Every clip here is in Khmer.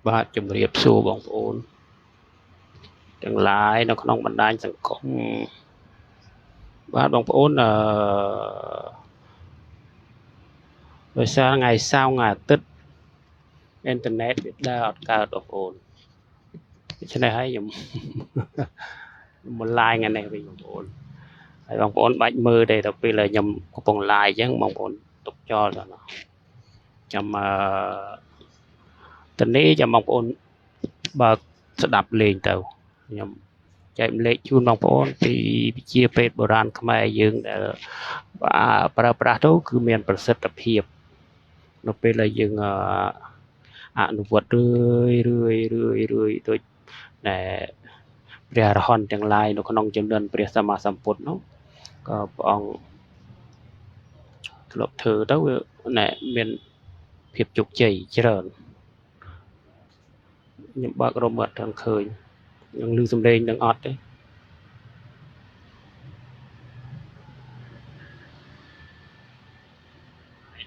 បាទជំរាបសួរបងប្អូនទាំងឡាយនៅក្នុងបណ្ដាញសង្គមបាទបងប្អូនដោយសារថ្ងៃសៅរ៍ថ្ងៃអាទិត្យអ៊ីនធឺណិតវាដើរអត់កើតបងប្អូនដូច្នេះហើយខ្ញុំមក live ថ្ងៃនេះវិញបងប្អូនហើយបងប្អូនបាច់មើលទេដល់ពេលខ្ញុំកំពុង live អញ្ចឹងបងប្អូនទុកចោលទៅណាចាំតនេះចាំបងប្អូនបើកស្ដាប់លេងទៅខ្ញុំចែកម្លែកជូនបងប្អូនពីវិជាពេទ្យបុរាណខ្មែរយើងដែលប្រើប្រាស់ទៅគឺមានប្រសិទ្ធភាពនៅពេលដែលយើងអនុវត្តរឿយរឿយរឿយរឿយដូចដែលព្រះអរហន្តទាំងឡាយនៅក្នុងចំនួនព្រះសម្មាសម្ពុទ្ធនោះក៏ព្រះអង្គធ្លាប់ធ្វើទៅវាណែមានភាពជោគជ័យច្រើនខ្ញុំបើករមអត់ទាំងឃើញនឹងឮសំឡេងនឹងអត់ទេ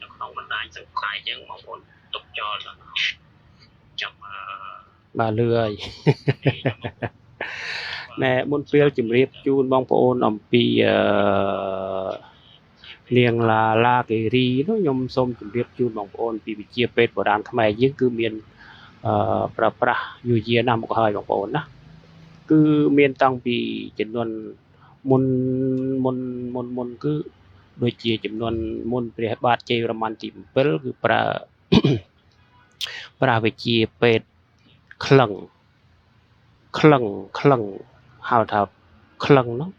នៅក្នុងបណ្ដាញសង្គមអញ្ចឹងបងប្អូនទុកចោលទៅចាំបាទលឺហើយណែមុនពេលជម្រាបជូនបងប្អូនអំពីនាងឡាឡាគិរីនោះខ្ញុំសូមជម្រាបជូនបងប្អូនពីវិជាពេទ្យបុរាណខ្មែរយើងគឺមានប្រើប្រាស់យូរយារណាស់មកហើយបងប្អូនណាគឺមានតាំងពីចំនួនមុនមុនមុនមុនគឺដូចជាចំនួនមុនព្រះបាទជ័យវរ្ម័នទី7គឺប្រើវិជាពេទ្យក្លឹងក្លឹងក្លឹងហៅថាក្លឹងនោះ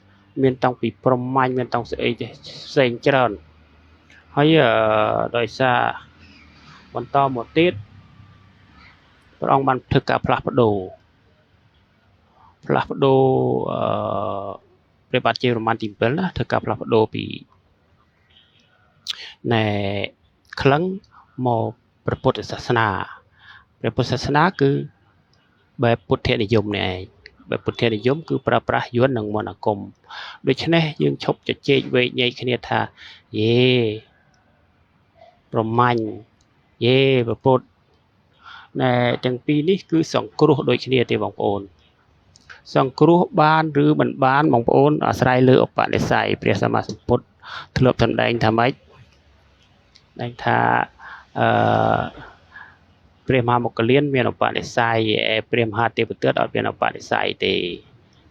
មានតាំងពីព្រហ្មញ្ញមានតាំងស្អីផ្សេងច្រើនហើយដោយសារបន្តមកទៀតព្រះអង្គបានធ្វើការផ្លាស់ប្ដូរព្រះបាទជ័យវរ្ម័នទី7ណាធ្វើការផ្លាស់ប្ដូរពីណែក្លឹងមកព្រះពុទ្ធសាសនាព្រះពុទ្ធសាសនាគឺបែបពុទ្ធនិយមនេះឯងបែបពុទ្ធនិយមគឺប្រើប្រាស់យន្តនិងមន្តអាគមដូច្នេះយើងឈប់ជជែកវែកញែកគ្នាថាយេប្រមាញ់យេព្រះពុទ្ធណែទាំងពីរនេះគឺសង្គ្រោះដូចគ្នាទេបងប្អូនសង្គ្រោះបានឬមិនបានបងប្អូនអាស្រ័យលើឧបនិស្ស័យព្រះសម្មាសម្ពុទ្ធធ្លាប់សម្ដែងថាម៉េចដែងថាព្រះមហាមោគលានមានឧបនិស្ស័យឯព្រះមហាទេវទត្តអត់មានឧបនិស្ស័យទេ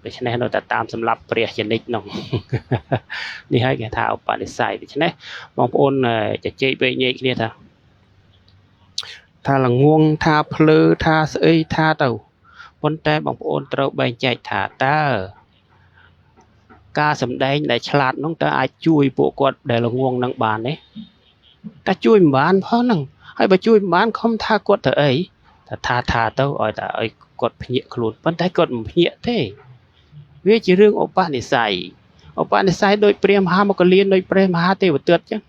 ដូច្នេះនៅតែតាមសម្រាប់ព្រះចនិចនោះនេះហើយគេថាឧបនិស្ស័យដូច្នេះបងប្អូនជជែកវែកញែកគ្នាថាល្ងងថាភ្លើថាស្អីថាទៅប៉ុន្តែបងប្អូនត្រូវបែងចែកថាតើការសម្ដែងដែលឆ្លាតនោះតើអាចជួយពួកគាត់ដែលល្ងងនឹងបានទេតែជួយមិនបានផងហ្នឹងហើយបើជួយមិនបានខំថាគាត់ទៅអីថាទៅឲ្យតែឲ្យគាត់ភ្ញាក់ខ្លួនប៉ុន្តែគាត់មិនភ្ញាក់ទេវាជារឿងឧបនិស្ស័យឧបនិស្ស័យដោយព្រះមហាមោគលានដោយព្រះមហាទេវទត្តចឹង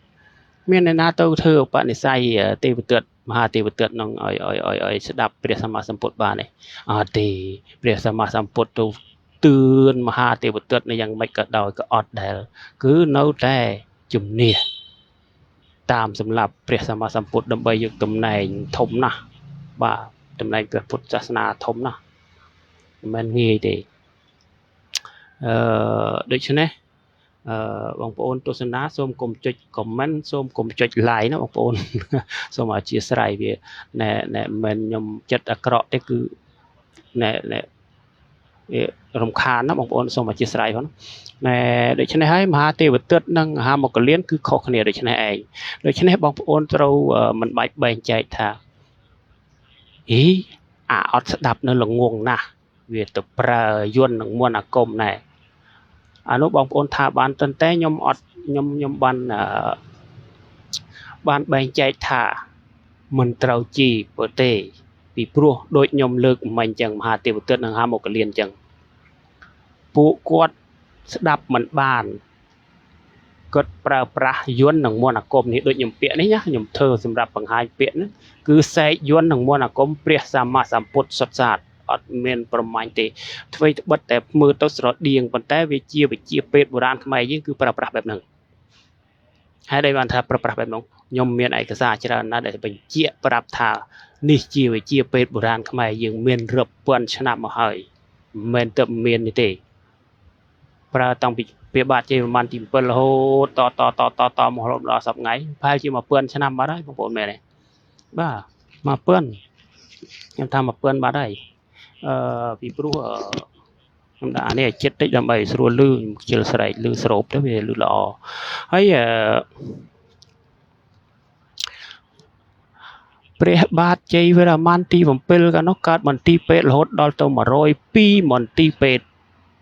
មានអ្នកណាទៅធ្វើឧបនិស្ស័យទេវទត្តមហាទេវទត្តនឹងឲ្យឲ្យឲ្យឲ្យស្ដាប់ព្រះសម្មាសម្ពុទ្ធបានទេអត់ទេព្រះសម្មាសម្ពុទ្ធទៅទឿនមហាទេវទត្តនៅយ៉ាងម៉េចក៏ដោយក៏អត់ដែលគឺនៅតែជំនះតាមសម្រាប់ព្រះសម្មាសម្ពុទ្ធដើម្បីយកតំណែងធំណាស់បាទតំណែងព្រះពុទ្ធសាសនាធំណាស់មិនមែនងាយទេដូច្នេះបងប្អូនទស្សនាសូមកុំចុច comment សូមកុំចុច like ណាបងប្អូនសូមអធិស្ឋានវាណែណែមិនខ្ញុំចិត្តអាក្រក់ទេគឺណែណែវារំខានណាបងប្អូនសូមអធិស្ឋានផងណែដូច្នេះហើយមហាទេវទត្តនិងមហាមោគលានគឺខុសគ្នាដូច្នេះឯងដូច្នេះបងប្អូនត្រូវមិនបាច់បែងចែកថាអីអាអត់ស្ដាប់នៅល្ងងណាស់វាទៅប្រើយន្តនិងមន្តអាគមណែអានោះបងប្អូនថាបានតែខ្ញុំអត់ខ្ញុំបានបែងចែកថាមិនត្រូវជីព្រោះទេពីព្រោះដូចខ្ញុំលើកមិញចឹងមហាទេវទត្តនិងមហាមោគលានចឹងពួកគាត់ស្ដាប់មិនបានគាត់ប្រើប្រាស់យន្តនិងមន្តអាគមនេះដូចខ្ញុំពាក្យនេះណាខ្ញុំធ្វើសម្រាប់បង្ហាញពាក្យហ្នឹងគឺសែកយន្តនិងមន្តអាគមព្រះសម្មាសម្ពុទ្ធសុទ្ធសាធអត់មានប្រមាញ់ទេអ្វីត្បិតតែមើលទៅស្រដៀងប៉ុន្តែវាជាវិជាពេទ្យបុរាណខ្មែរយើងគឺប្រើប្រាស់បែបហ្នឹងហើយដែលបានថាប្រើប្រាស់បែបហ្នឹងខ្ញុំមានឯកសារច្រើនណាស់ដែលបញ្ជាក់ប្រាប់ថា នេះជាវិជ្ជាពេទ្យបុរាណខ្មែរយើងមានរាប់ពាន់ឆ្នាំមកហើយមិនមែនទៅមាននេះទេប្រើតាំងពីព្រះបាទជ័យវរ្ម័នទី7រហូតតតតតតមករហូតដល់សប្តាហ៍ថ្ងៃប្រហែលជា1000ឆ្នាំបាត់ហើយបងប្អូនមែនទេបាទ1000ខ្ញុំថា1000បាត់ហើយពីព្រោះខ្ញុំដាក់អានេះឲ្យចិត្តតិចដើម្បីស្រួលលឺខ្ញុំខ្ជិលស្រែកលឺស្រូបទៅវាលឺល្អហើយព្រះបាទជ័យវរ្ម័នទី7កាលនោះកើតមន្ទីរពេទ្យរហូតដល់ទៅ102មន្ទីរពេទ្យ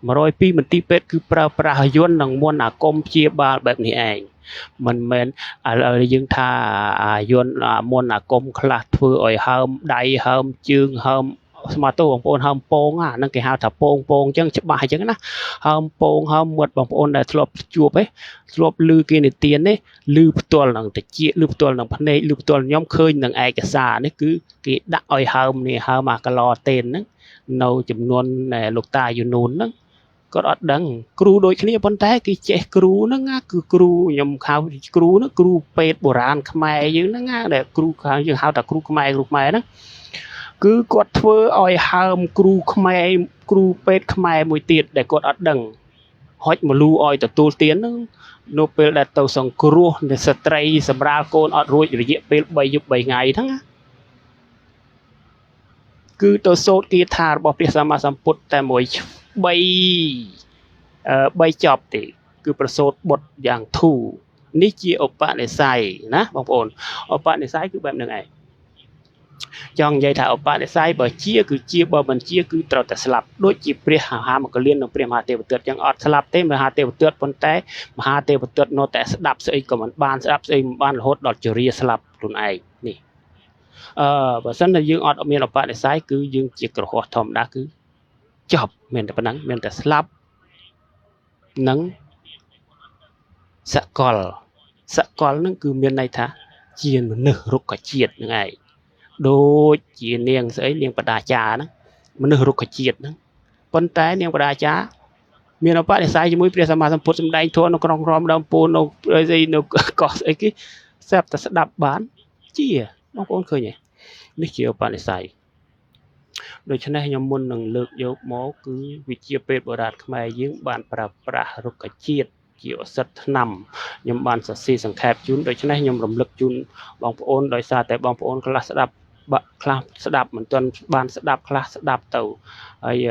102មន្ទីរពេទ្យគឺប្រើប្រាស់យន្តនិងមន្តអាគមព្យាបាលបែបនេះឯងមិនមែនឥឡូវយើងថាអាយន្តមន្តអាគមខ្លះធ្វើឲ្យហើមដៃហើមជើងហើមស្មាតោបងប្អូនហើមពងអាហ្នឹងគេហៅថាពងពងអញ្ចឹងច្បាស់អញ្ចឹងណាហើមពងហើមមាត់បងប្អូនដែលធ្លាប់ជួបឯងធ្លាប់ឮគេនិទាននេះឮផ្ទាល់នឹងតិចឮផ្ទាល់នឹងភ្នែកឮផ្ទាល់ខ្ញុំឃើញនឹងឯកសារនេះគឺគេដាក់ឲ្យហើមនេះហើមអាកឡតេនហ្នឹងនៅចំនួនលោកតាយូនូនហ្នឹងគាត់អត់ដឹងគ្រូដូចគ្នាប៉ុន្តែគេចេះគ្រូហ្នឹងណាគឺគ្រូខ្ញុំហៅគ្រូហ្នឹងគ្រូពេទ្យបុរាណខ្មែរយើងហ្នឹងណាដែលគ្រូយើងហៅថាគ្រូខ្មែរគ្រូខ្មែរហ្នឹងគឺគាត់ធ្វើឲ្យហើមគ្រូខ្មែរគ្រូពេទ្យខ្មែរមួយទៀតដែលគាត់អត់ដឹងហុចមលូឲ្យទទួលទានហ្នឹងនៅពេលដែលទៅសង្គ្រោះស្ត្រីសម្រាលកូនអត់រួចរយៈពេល3យប់3ថ្ងៃហ្នឹងណាគឺទៅសូត្រគាថារបស់ព្រះសម្មាសម្ពុទ្ធតែមួយ3ចប់ទេគឺប្រសូតបុត្រយ៉ាងធូរនេះជាឧបនិស្ស័យណាបងប្អូនឧបនិស្ស័យគឺបែបហ្នឹងឯងចង់និយាយថាឧបនិស្ស័យបើជាគឺជាបើមិនជាគឺត្រូវតែស្លាប់ដូចជាព្រះមហាមកលៀននិងព្រះមហាទេវទត្តចឹងអត់ស្លាប់ទេមហាទេវទត្តប៉ុន្តែមហាទេវទត្តនៅតែស្ដាប់ស្អីក៏មិនបានស្ដាប់ស្អីមិនបានរហូតដល់ជរាស្លាប់ខ្លួនឯងនេះបើសិនតែយើងអត់មានឧបនិស្ស័យគឺយើងជាក្រហោះធម្មតាគឺចប់មានតែប៉ុណ្ណឹងមានតែស្លាប់និងសកលសកលនឹងគឺមានន័យថាជាមនុស្សរុក្ខជាតិហ្នឹងឯងដូចជានាងស្អីនាងបដាចាហ្នឹងមនុស្សរុក្ខជាតិហ្នឹងប៉ុន្តែនាងបដាចាមានឧបនិស្ស័យជាមួយព្រះសម្មាសម្ពុទ្ធសម្ដែងធម៌នៅក្នុងរមដើមពោនៅស្អីនៅកោះស្អីគេស្រាប់តែស្ដាប់បានជាបងប្អូនឃើញទេនេះជាឧបនិស្ស័យដូច្នេះខ្ញុំមុននឹងលើកយកមកគឺវិជ្ជាពេទ្យបុរាណខ្មែរយើងបានប្រើប្រាស់រុក្ខជាតិជាឱសថថ្នាំខ្ញុំបានសរសេរសង្ខេបជូនដូច្នេះខ្ញុំរំលឹកជូនបងប្អូនដោយសារតែបងប្អូនខ្លះស្ដាប់ខ្លះស្ដាប់មិនទាន់បានស្ដាប់ខ្លះស្ដាប់ទៅហើយ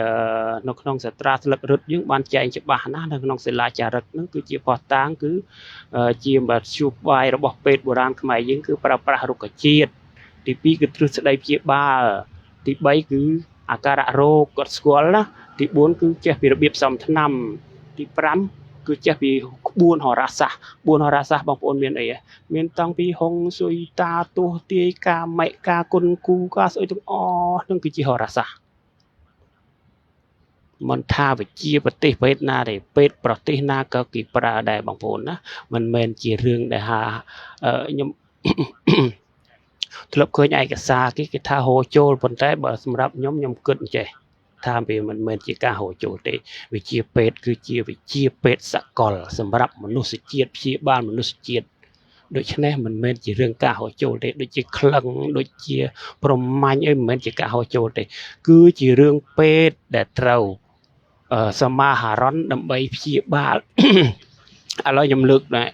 នៅក្នុងសត្រាស្លឹករឹតយើងបានចែងច្បាស់ណាស់នៅក្នុងសិលាចារឹកហ្នឹងគឺជាភស្តុតាងគឺជាមធ្យោបាយរបស់ពេទ្យបុរាណខ្មែរយើងគឺប្រើប្រាស់រុក្ខជាតិទី2គឺទ្រឹស្ដីព្យាបាលទី3គឺអាការៈរោគគាត់ស្គាល់ណាទី4គឺចេះពីរបៀបផ្សំថ្នាំទី5គឺចេះពីក្បួនហោរាសាស្ត្រ4ហោរាសាស្ត្របងប្អូនមានអីមានតាំងពីហុងស៊ុយតាទោះទាយកាមិកាគុណគូកាស្អីទាំងអស់នឹងគឺជាហោរាសាស្ត្រមិនថាវិជាប្រទេសពេទ្យណាទេពេទ្យប្រទេសណាក៏គេប្រើដែរបងប្អូនណាមិនមែនជារឿងដែលថាខ្ញុំធ្លាប់ឃើញឯកសារគេថាហូរចូលប៉ុន្តែបើសម្រាប់ខ្ញុំខ្ញុំគិតអញ្ចេះថាវាមិនមែនជាការហូរចូលទេវិជ្ជាពេទ្យគឺជាវិជ្ជាពេទ្យសកលសម្រាប់មនុស្សជាតិព្យាបាលមនុស្សជាតិដូច្នេះមិនមែនជារឿងការហូរចូលទេដូចជាក្លឹងដូចជាប្រមាញ់អីមិនមែនជាការហូរចូលទេគឺជារឿងពេទ្យដែលត្រូវសមាហរណដើម្បីព្យាបាលឥឡូវខ្ញុំលើកណែ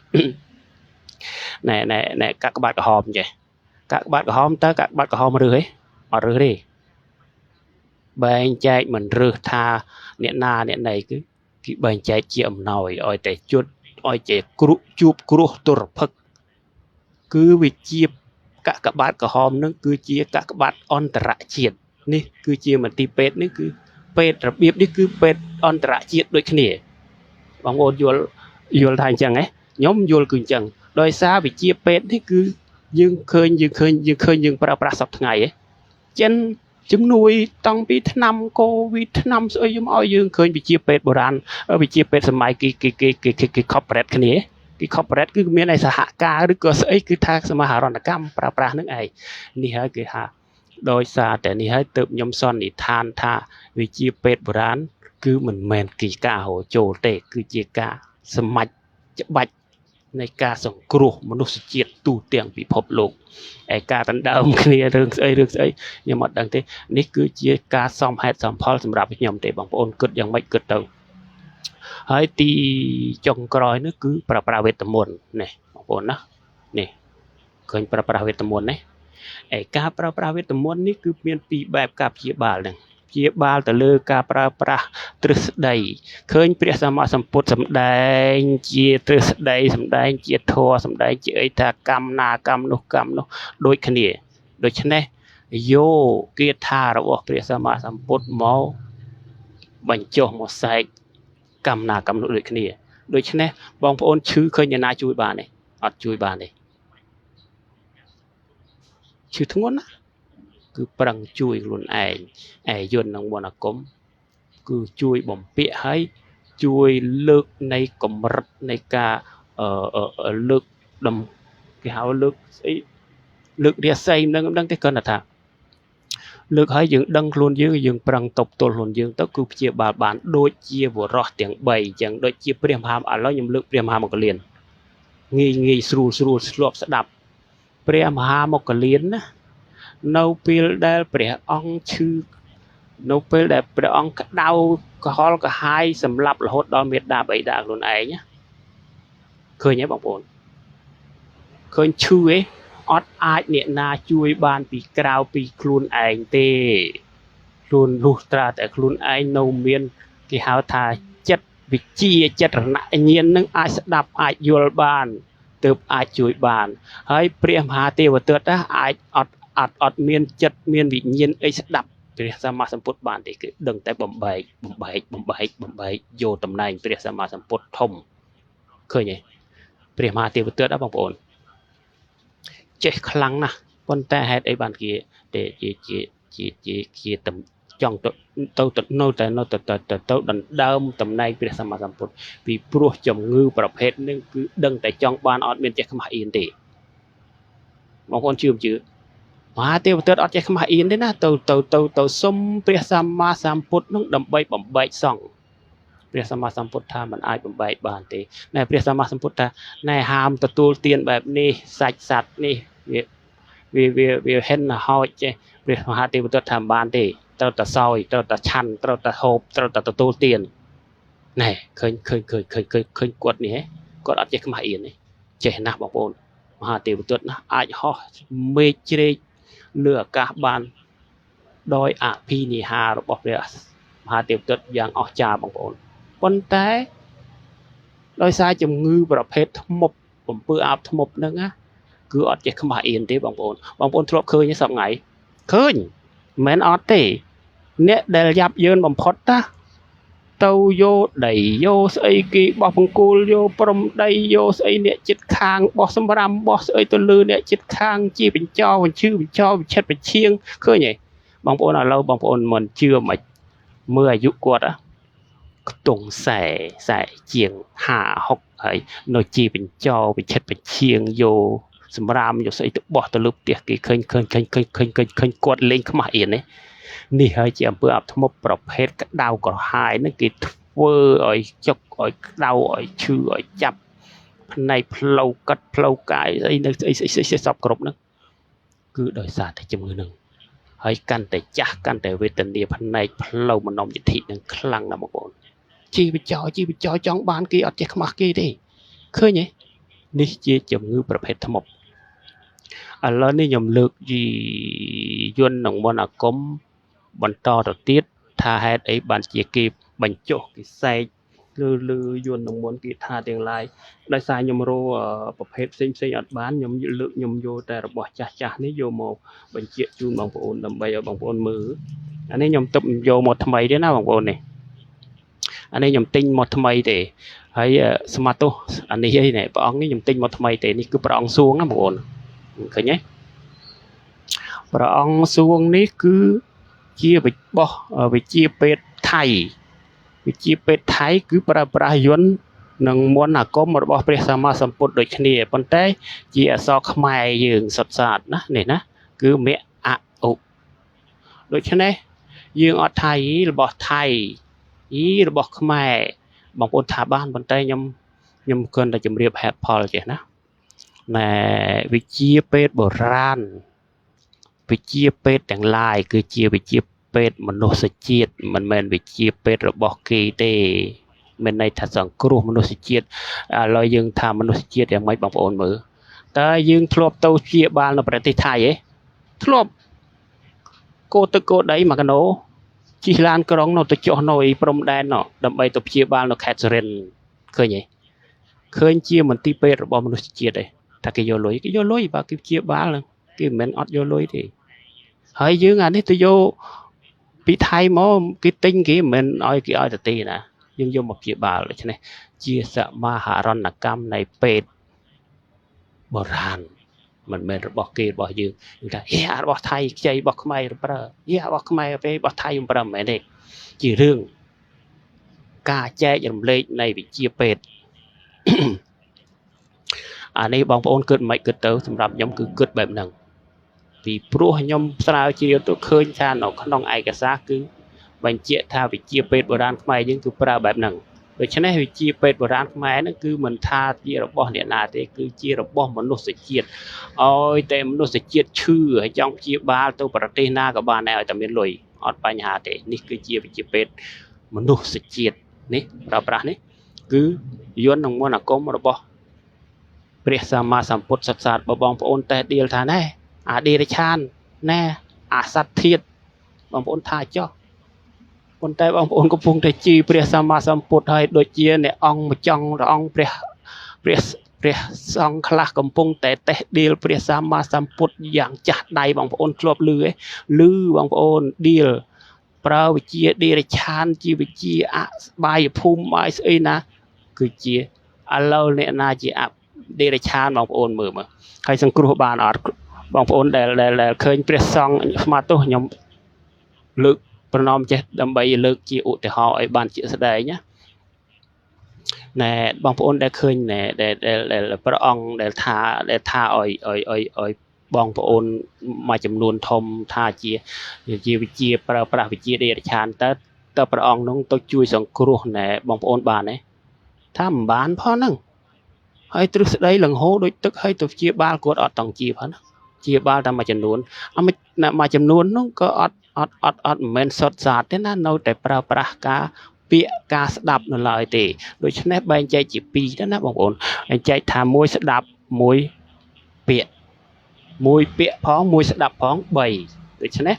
ណែណែកាកបាទក្រហមចេះកាកបាទក្រហមតើកាកបាទក្រហមរើសទេអត់រើសទេបែងចែកមិនរើសថាអ្នកណាអ្នកណីគឺគេបែងចែកជាអំណោយឲ្យតែជុតឲ្យជាគ្រោះជួបគ្រោះទុរភិក្សគឺវិជាកាកបាទក្រហមនឹងគឺជាកាកបាទអន្តរជាតិនេះគឺជាមន្ទីរពេទ្យនេះគឺពេទ្យរបៀបនេះគឺពេទ្យអន្តរជាតិដូចគ្នាបងប្អូនយល់ថាអញ្ចឹងហ៎ខ្ញុំយល់គឺអញ្ចឹងដោយសារវិជាពេទ្យនេះគឺយើងឃើញយើងឃើញយើងឃើញយើងប្រើប្រាស់សប្តាហ៍ថ្ងៃហ៎ចិនជំនួយតាំងពីថ្នាំកូវីដថ្នាំស្អីខ្ញុំឲ្យយើងឃើញវិជាពេទ្យបុរាណវិជាពេទ្យសម័យគេគេគេគេគេ corporate គ្នាគេ corporate គឺមានឯសហការឬក៏ស្អីគឺថាសមាហរណកម្មប្រើប្រាស់នឹងឯងនេះហើយគេថាដោយសារតែនេះហើយទើបខ្ញុំសន្និដ្ឋានថាវិជាពេទ្យបុរាណគឺមិនមែនគេការហូរចូលទេគឺជាការសម្មាច់ច្បាច់ នៃការសង្គ្រោះមនុស្សជាតិទូទាំងពិភពលោកឯការដណ្ដើមគ្នារឿងស្អីរឿងស្អីខ្ញុំអត់ដឹងទេនេះគឺជាការសមហេតុសមផលសម្រាប់ខ្ញុំទេបងប្អូនគិតយ៉ាងម៉េចគិតទៅហើយទីចុងក្រោយនេះគឺប្រើប្រាស់វេទមន្តនេះបងប្អូនណានេះឃើញប្រើប្រាស់វេទមន្តនេះឯការប្រើប្រាស់វេទមន្តនេះគឺមានពីរបែបការព្យាបាលហ្នឹងព្យាបាលទៅលើការប្រើប្រាស់ទ្រឹស្ដីឃើញព្រះសម្មាសម្ពុទ្ធសម្ដែងជាទ្រឹស្ដីសម្ដែងជាធម៌សម្ដែងជាអីថាកម្មណាកម្មនោះកម្មនោះដូចគ្នាដូច្នេះយកគាថារបស់ព្រះសម្មាសម្ពុទ្ធមកបញ្ចុះមកសែកកម្មណាកម្មនោះដូចគ្នាដូច្នេះបងប្អូនឈឺឃើញអ្នកណាជួយបានទេអត់ជួយបានទេឈឺធ្ងន់ណាគឺប្រឹងជួយខ្លួនឯងឯយន្តនិងមន្តអាគមគឺជួយបំពាក់ឲ្យជួយលើកនៃកម្រិតនៃការលើកដំគេហៅលើកស្អីលើករាសីមិនដឹងទេគ្រាន់តែថាលើកឲ្យយើងដឹងខ្លួនយើងយើងប្រឹងតបទល់ខ្លួនយើងទៅគឺព្យាបាលបានដូចជាវរោះទាំង3អញ្ចឹងដូចជាព្រះមហាឥឡូវខ្ញុំលើកព្រះមហាមគ្គលានងាយងាយស្រួលស្រួលស្លាប់ស្ដាប់ព្រះមហាមគ្គលានណានៅពេលដែលព្រះអង្គឈឺនៅពេលដែលព្រះអង្គក្តៅក្រហល់ក្រហាយសម្លាប់រហូតដល់មេដាបិតាខ្លួនឯងណាឃើញទេបងប្អូនឃើញឈឺទេអត់អាចអ្នកណាជួយបានពីក្រៅពីខ្លួនឯងទេខ្លួនលុះត្រាតែខ្លួនឯងនៅមានគេហៅថាចិត្តវិជាចិត្តរណញ្ញាណនឹងអាចស្ដាប់អាចយល់បានទើបអាចជួយបានហើយព្រះមហាទេវទត្តអាចអត់មានចិត្តមានវិញ្ញាណអីស្ដាប់ព្រះសម្មាសម្ពុទ្ធបានទេគឺដឹងតែបំបែកបំបែកបំបែកបំបែកយកតំណែងព្រះសម្មាសម្ពុទ្ធធំឃើញទេព្រះមហាទេវទត្តបងប្អូនចេះខ្លាំងណាស់ប៉ុន្តែហេតុអីបានគេទេជាជាជាជាជាចង់ទៅទៅនៅតែនៅទៅទៅទៅដណ្ដើមតំណែងព្រះសម្មាសម្ពុទ្ធពីព្រោះជំងឺប្រភេទនេះគឺដឹងតែចង់បានអត់មានចេះខ្មាស់អៀនទេបងប្អូនជឿមិនជឿមហាទេវទត្តអត់ចេះខ្មាស់អៀនទេណាទៅទៅទៅទៅសុំព្រះសម្មាសម្ពុទ្ធនឹងដើម្បីបំបែកសង្ឃព្រះសម្មាសម្ពុទ្ធថាมันអាចបំបែកបានទេណែព្រះសម្មាសម្ពុទ្ធថាណែហាមទទួលទានបែបនេះសាច់សត្វនេះវាវាវាហិនហោចចេះព្រះមហាទេវទត្តថាមិនបានទេត្រូវតែសោយត្រូវតែឆាន់ត្រូវតែហូបត្រូវតែទទួលទានណែឃើញឃើញឃើញឃើញឃើញឃើញគាត់នេះគាត់អត់ចេះខ្មាស់អៀនទេចេះណាស់បងប្អូនមហាទេវទត្តណាអាចហោះមេឃជ្រែកលើអាកាសបានដោយអភិនិហារបស់ព្រះមហាទេវទត្តយ៉ាងអស្ចារ្យបងប្អូនប៉ុន្តែដោយសារជំងឺប្រភេទធ្មប់អំពើអាបធ្មប់ហ្នឹងណាគឺអត់ចេះខ្មាស់អៀនទេបងប្អូនបងប្អូនធ្លាប់ឃើញទេសប្ងៃឃើញមិនមែនអត់ទេអ្នកដែលយ៉ាប់យឺនបំផុតតាទៅយកដីយកស្អីគេបោះបង្គោលយកព្រំដីយកស្អីអ្នកចិត្តខាងបោះសម្រាមបោះស្អីទៅលើអ្នកចិត្តខាងជាបញ្ចោបញ្ឈឺបញ្ចោបញ្ឆិតបញ្ឈៀងឃើញទេបងប្អូនឥឡូវបងប្អូនមិនជឿមិនមើលអាយុគាត់ខ្ទង់40ជាង50 60ហើយនៅជាបញ្ចោបញ្ឆិតបញ្ឈៀងយកសម្រាមយកស្អីទៅបោះទៅលើផ្ទះគេឃើញឃើញឃើញឃើញឃើញឃើញឃើញគាត់លេងខ្មាស់អៀននេះនេះហើយជាអំពើអាបធ្មប់ប្រភេទក្តៅក្រហាយហ្នឹងគេធ្វើឲ្យចុកឲ្យក្តៅឲ្យឈឺឲ្យចាប់ផ្នែកផ្លូវកាត់ផ្លូវកាយស្អីនៅស្អីស្អីស្អីសពគ្រប់ហ្នឹងគឺដោយសារតែជំងឺហ្នឹងហើយកាន់តែចាស់កាន់តែវេទនាផ្នែកផ្លូវមនោយធិនឹងខ្លាំងណាស់បងប្អូនជីវចោជីវចោចង់បានគេអត់ចេះខ្មាស់គេទេឃើញទេនេះជាជំងឺប្រភេទធ្មប់ឥឡូវនេះខ្ញុំលើកយន្តនិងមន្តអាគមបន្តទៅទៀតថាហេតុអីបានជាគេបញ្ចុះគេសែកលើលើយន្តនិងមន្តគេថាទាំងឡាយដោយសារខ្ញុំរកប្រភេទផ្សេងផ្សេងអត់បានខ្ញុំលើកខ្ញុំយកតែរបស់ចាស់ចាស់នេះយកមកបញ្ជាក់ជូនបងប្អូនដើម្បីឲ្យបងប្អូនមើលអានេះខ្ញុំទើបយកមកថ្មីទេណាបងប្អូននេះអានេះខ្ញុំទិញមកថ្មីទេហើយស្មាទោសអានេះអីនេះព្រះអង្គនេះខ្ញុំទិញមកថ្មីទេនេះគឺព្រះអង្គសួងណាបងប្អូនឃើញទេព្រះអង្គសួងនេះគឺជាបោះវិជាពេទ្យថៃវិជាពេទ្យថៃគឺប្រើប្រាស់យន្តនិងមន្តអាគមរបស់ព្រះសម្មាសម្ពុទ្ធដូចគ្នាប៉ុន្តែជាអក្សរខ្មែរយើងសុទ្ធសាធណានេះណាគឺមៈអឧដូច្នេះយើងអត់ថៃរបស់ថៃយីរបស់ខ្មែរបងប្អូនថាបានប៉ុន្តែខ្ញុំ ខ្ញុំគ្រាន់តែជម្រាបហេតុផលចេះណាណែវិជាពេទ្យបុរាណវិជាពេទ្យទាំងឡាយគឺជាវិជាពេទ្យមនុស្សជាតិមិនមែនវិជាពេទ្យរបស់គេទេមានន័យថាសង្គ្រោះមនុស្សជាតិឥឡូវយើងថាមនុស្សជាតិយ៉ាងម៉េចបងប្អូនមើលតើយើងធ្លាប់ទៅព្យាបាលនៅប្រទេសថៃទេធ្លាប់គោទឹកគោដីមួយកណោជិះឡានក្រុងនៅទៅចុះនៅឯព្រំដែននោះដើម្បីទៅព្យាបាលនៅខេត្តសុរិនទ៍ឃើញទេឃើញជាមន្ទីរពេទ្យរបស់មនុស្សជាតិទេថាគេយកលុយគេយកលុយបើគេព្យាបាលហ្នឹងគេមិនមែនអត់យកលុយទេហើយយើងអានេះទៅយកពីថៃមកគេទិញគេមិនមែនឲ្យគេឲ្យទៅទេណាយើងយកមកព្យាបាលដូច្នេះជាសមាហរណកម្មនៃពេទ្យបុរាណមិនមែនរបស់គេរបស់យើងយើងថាហេអារបស់ថៃខ្ចីរបស់ខ្មែរប្រើហេអារបស់ខ្មែរពេលរបស់ថៃមិនប្រើមិនមែនទេជារឿងការចែករំលែកនៃវិជ្ជាពេទ្យអានេះបងប្អូនគិតមិនគិតទៅសម្រាប់ខ្ញុំគឺគិតបែបហ្នឹងពីព្រោះខ្ញុំស្រាវជ្រាវទៅឃើញថានៅក្នុងឯកសារគឺបញ្ជាក់ថាវិជ្ជាពេទ្យបុរាណខ្មែរយើងគឺប្រើបែបហ្នឹងដូច្នេះវិជ្ជាពេទ្យបុរាណខ្មែរហ្នឹងគឺមិនថាជារបស់អ្នកណាទេគឺជារបស់មនុស្សជាតិឲ្យតែមនុស្សជាតិឈឺហើយចង់ព្យាបាលទៅប្រទេសណាក៏បានដែរឲ្យតែមានលុយអត់បញ្ហាទេនេះគឺជាវិជ្ជាពេទ្យមនុស្សជាតិនេះប្រើប្រាស់នេះគឺយន្តនិងមន្តអាគមរបស់ព្រះសម្មាសម្ពុទ្ធសិក្សាបើបងប្អូនតេះដៀលថាណែអាដេរឆានណែអាសត្វធាតបងប្អូនថាចោះប៉ុន្តែបងប្អូនកំពុងតែជីព្រះសម្មាសម្ពុទ្ធហើយដូចជាអ្នកអង្គម្ចង់អង្គព្រះព្រះព្រះសង្ឃខ្លះកំពុងតែតេះដៀលព្រះសម្មាសម្ពុទ្ធយ៉ាងចាស់ដៃបងប្អូនធ្លាប់ឮឯឮបងប្អូនដៀលប្រើវិជាដេរឆានជាវិជាអបាយភូមិបាយស្អីណាគឺជាឥឡូវអ្នកណាជាអដេរឆានបងប្អូនមើលមើលហើយសង្គ្រោះបានអត់បងប្អូនដែលដែលឃើញព្រះសង្ឃស្មាទោសខ្ញុំលើកប្រណម្យចេះដើម្បីលើកជាឧទាហរណ៍ឲ្យបានជាក់ស្ដែងណាណែបងប្អូនដែលឃើញណែដែលដែលព្រះអង្គដែលថាឲ្យឲ្យឲ្យឲ្យបងប្អូនមួយចំនួនធំថាជាវិជាប្រើប្រាស់វិជាដេរឆានតើព្រះអង្គនោះទៅជួយសង្គ្រោះណែបងប្អូនបានទេថាមិនបានផងហ្នឹងហើយទ្រឹស្ដីលង្ហូរដូចទឹកហើយទៅព្យាបាលគាត់អត់តង់ជាផងណាជាបាលតែមួយចំនួនមួយចំនួននោះក៏អត់អត់អត់អត់មិនមែនសុទ្ធសាធទេណានៅតែប្រើប្រាស់ការពាក្យការស្ដាប់នៅឡើយទេដូច្នេះបែងចែកជាពីរទៅណាបងប្អូនបែងចែកថាមួយស្ដាប់មួយពាក្យមួយពាក្យផងមួយស្ដាប់ផង3ដូច្នេះ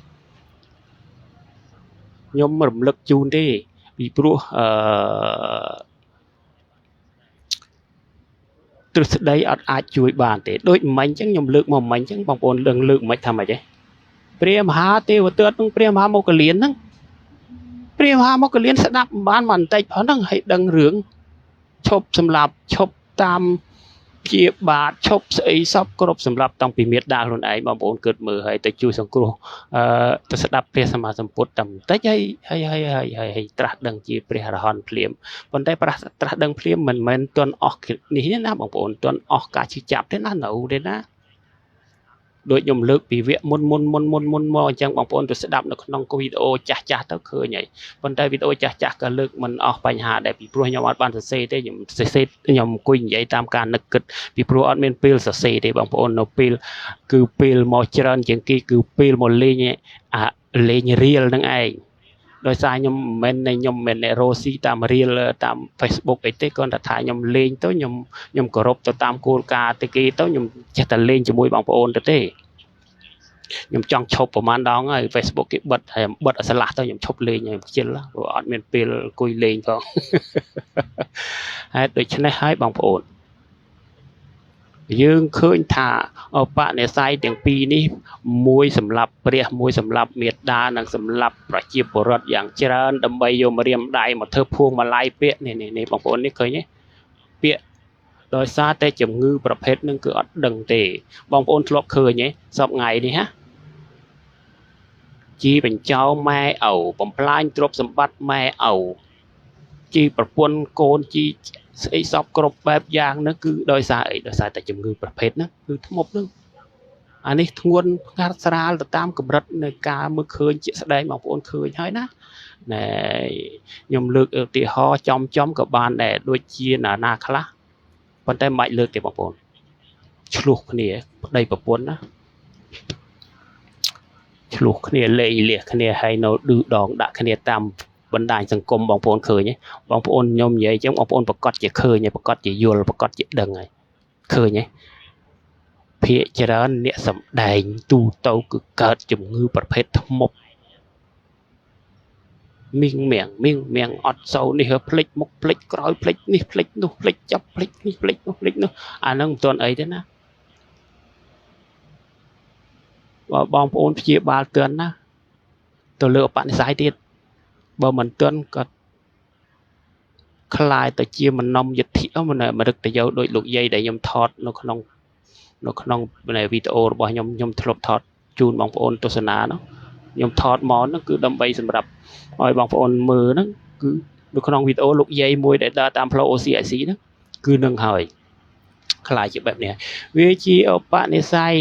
ខ្ញុំរំលឹកជូនទេពីព្រោះទ្រឹស្ដីអត់អាចជួយបានទេដូចមិញអញ្ចឹងខ្ញុំលើកមកមិញអញ្ចឹងបងប្អូនលើកមិនថាម៉េចទេព្រះមហាទេវទត្តនិងព្រះមហាមោគលានហ្នឹងព្រះមហាមោគលានស្ដាប់មិនបានបន្តិចផងហ្នឹងហើយដឹងរឿងឈប់សម្លាប់ឈប់តាមជាបាតឈប់ស្អីសពគ្រប់សម្រាប់តាំងពីមេដាខ្លួនឯងបងប្អូនគិតមើលហើយទៅជួយសង្គ្រោះទៅស្ដាប់ព្រះសម្មាសម្ពុទ្ធតែបន្តិចហើយហើយហើយហើយហើយត្រាស់ដឹងជាព្រះអរហន្តភ្លាមប៉ុន្តែត្រាស់ដឹងភ្លាមមិនមែនទាន់អស់នេះទេណាបងប្អូនទាន់អស់ការឈឺចាប់ទេណានៅទេណាដូចខ្ញុំលើកពីវគ្គមុនមុនមុនមុនមុនមកអញ្ចឹងបងប្អូនទៅស្ដាប់នៅក្នុងវីដេអូចាស់ចាស់ទៅឃើញហើយប៉ុន្តែវីដេអូចាស់ចាស់ក៏លើកមិនអស់បញ្ហាដែរពីព្រោះខ្ញុំអត់បានសរសេរទេខ្ញុំសរសេរខ្ញុំអង្គុយនិយាយតាមការនឹកគិតពីព្រោះអត់មានពេលសរសេរទេបងប្អូននៅពេលគឺពេលមកច្រើនជាងគេគឺពេលមកលេងអាលេងរៀលនឹងឯងដោយសារខ្ញុំមិនមែនខ្ញុំមិនមែនរ៉ូស៊ីតាមរៀលតាម Facebook អីទេគ្រាន់តែថាខ្ញុំលេងទៅខ្ញុំគោរពទៅតាមគោលការណ៍ទៅគេទៅខ្ញុំចេះតែលេងជាមួយបងប្អូនទៅទេខ្ញុំចង់ឈប់ប្រហែលដងហើយ Facebook គេបិទហើយបិទឲ្យស្លាស់ទៅខ្ញុំឈប់លេងហើយខ្ជិលព្រោះអត់មានពេលអង្គុយលេងផងហេតុដូច្នេះហើយបងប្អូនយើងឃើញថាឧបនិស្ស័យទាំងពីរនេះមួយសម្រាប់ព្រះមួយសម្រាប់មេដានិងសម្រាប់ប្រជាពលរដ្ឋយ៉ាងច្រើនដើម្បីយកម្រាមដៃមកធ្វើភួងមកឡាយពាក្យនេះនេះបងប្អូននេះឃើញទេពាក្យដោយសារតែជំងឺប្រភេទនឹងគឺអត់ដឹងទេបងប្អូនធ្លាប់ឃើញទេសពថ្ងៃនេះហ่ะជីបញ្ចោម៉ែឪបំផ្លាញទ្រព្យសម្បត្តិម៉ែឪជីប្រពន្ធកូនជីស្អីសពគ្រប់បែបយ៉ាងហ្នឹងគឺដោយសារអីដោយសារតែជំងឺប្រភេទហ្នឹងគឺធ្មប់ហ្នឹងអានេះធ្ងន់ផ្កាត់ស្រាលទៅតាមកម្រិតនៃការមើលឃើញជាក់ស្ដែងបងប្អូនឃើញហើយណាណែខ្ញុំលើកឧទាហរណ៍ចំចំក៏បានដែរដូចជាណានាខ្លះ ប៉ុន្តែមិនបាច់លើកទេបងប្អូនឆ្លោះគ្នាប្តីប្រពន្ធណាឆ្លោះគ្នាលេងលះគ្នាហើយនៅឌឺដងដាក់គ្នាតាមបណ្ដាញសង្គមបងប្អូនឃើញទេបងប្អូនខ្ញុំនិយាយអញ្ចឹងបងប្អូនប្រកាសជាឃើញហើយប្រកាសជាយល់ប្រកាសជាដឹងហើយឃើញទេភាគច្រើនអ្នកសម្ដែងទូទៅគឺកើតជំងឺប្រភេទធ្មប់មីងមៀងមីងមៀងអត់សូវនេះភ្លេចមុខភ្លេចក្រោយភ្លេចនេះភ្លេចនោះភ្លេចចាប់ភ្លេចនេះភ្លេចនោះភ្លេចនោះអាហ្នឹងមិនទាន់អីទេណាបើបងប្អូនព្យាបាលទឿនណាទៅលើឧបនិស្ស័យទៀតបើមិនទឿនក៏คล้ายទៅជាមនមយទ្ធិមរឹកតយោដោយលោកយាយដែលខ្ញុំថតនៅក្នុងវីដេអូរបស់ខ្ញុំខ្ញុំធ្លាប់ថតជូនបងប្អូនទស្សនានោះខ្ញុំថតមកហ្នឹងគឺដើម្បីសម្រាប់ឲ្យបងប្អូនមើលហ្នឹងគឺនៅក្នុងវីដេអូលោកយាយមួយដែលដើរតាមផ្លូវ OCIC ហ្នឹងគឺនឹងហើយคล้ายជាបែបនេះវាជាឧបនិស្ស័យ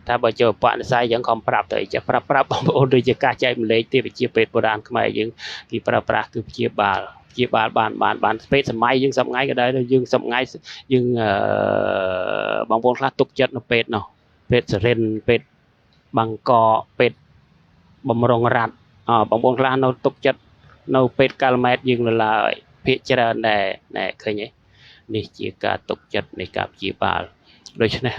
តែបើជាឧបនិស្ស័យយើងខំប្រាប់ទៅចេះប្រាប់បងប្អូនដូចជាការចែកម្លែកទេវិជាពេទ្យបុរាណខ្មែរយើងគេប្រើប្រាស់គឺព្យាបាលបានពេទ្យសម័យយើងសប្ងៃក៏ដែរយើងសប្ងៃយើងបងប្អូនខ្លះទុកចិត្តនៅពេទ្យនោះពេទ្យសរិនពេទ្យបាងកកពេទ្យបំរុងរ៉ាត់បងប្អូនខ្លះនៅទុកចិត្តនៅពេទ្យកាល់ម៉ែតយើងនៅឡើយភាគច្រើនដែរណែឃើញទេនេះជាការទុកចិត្តនៃការព្យាបាលដូច្នេះ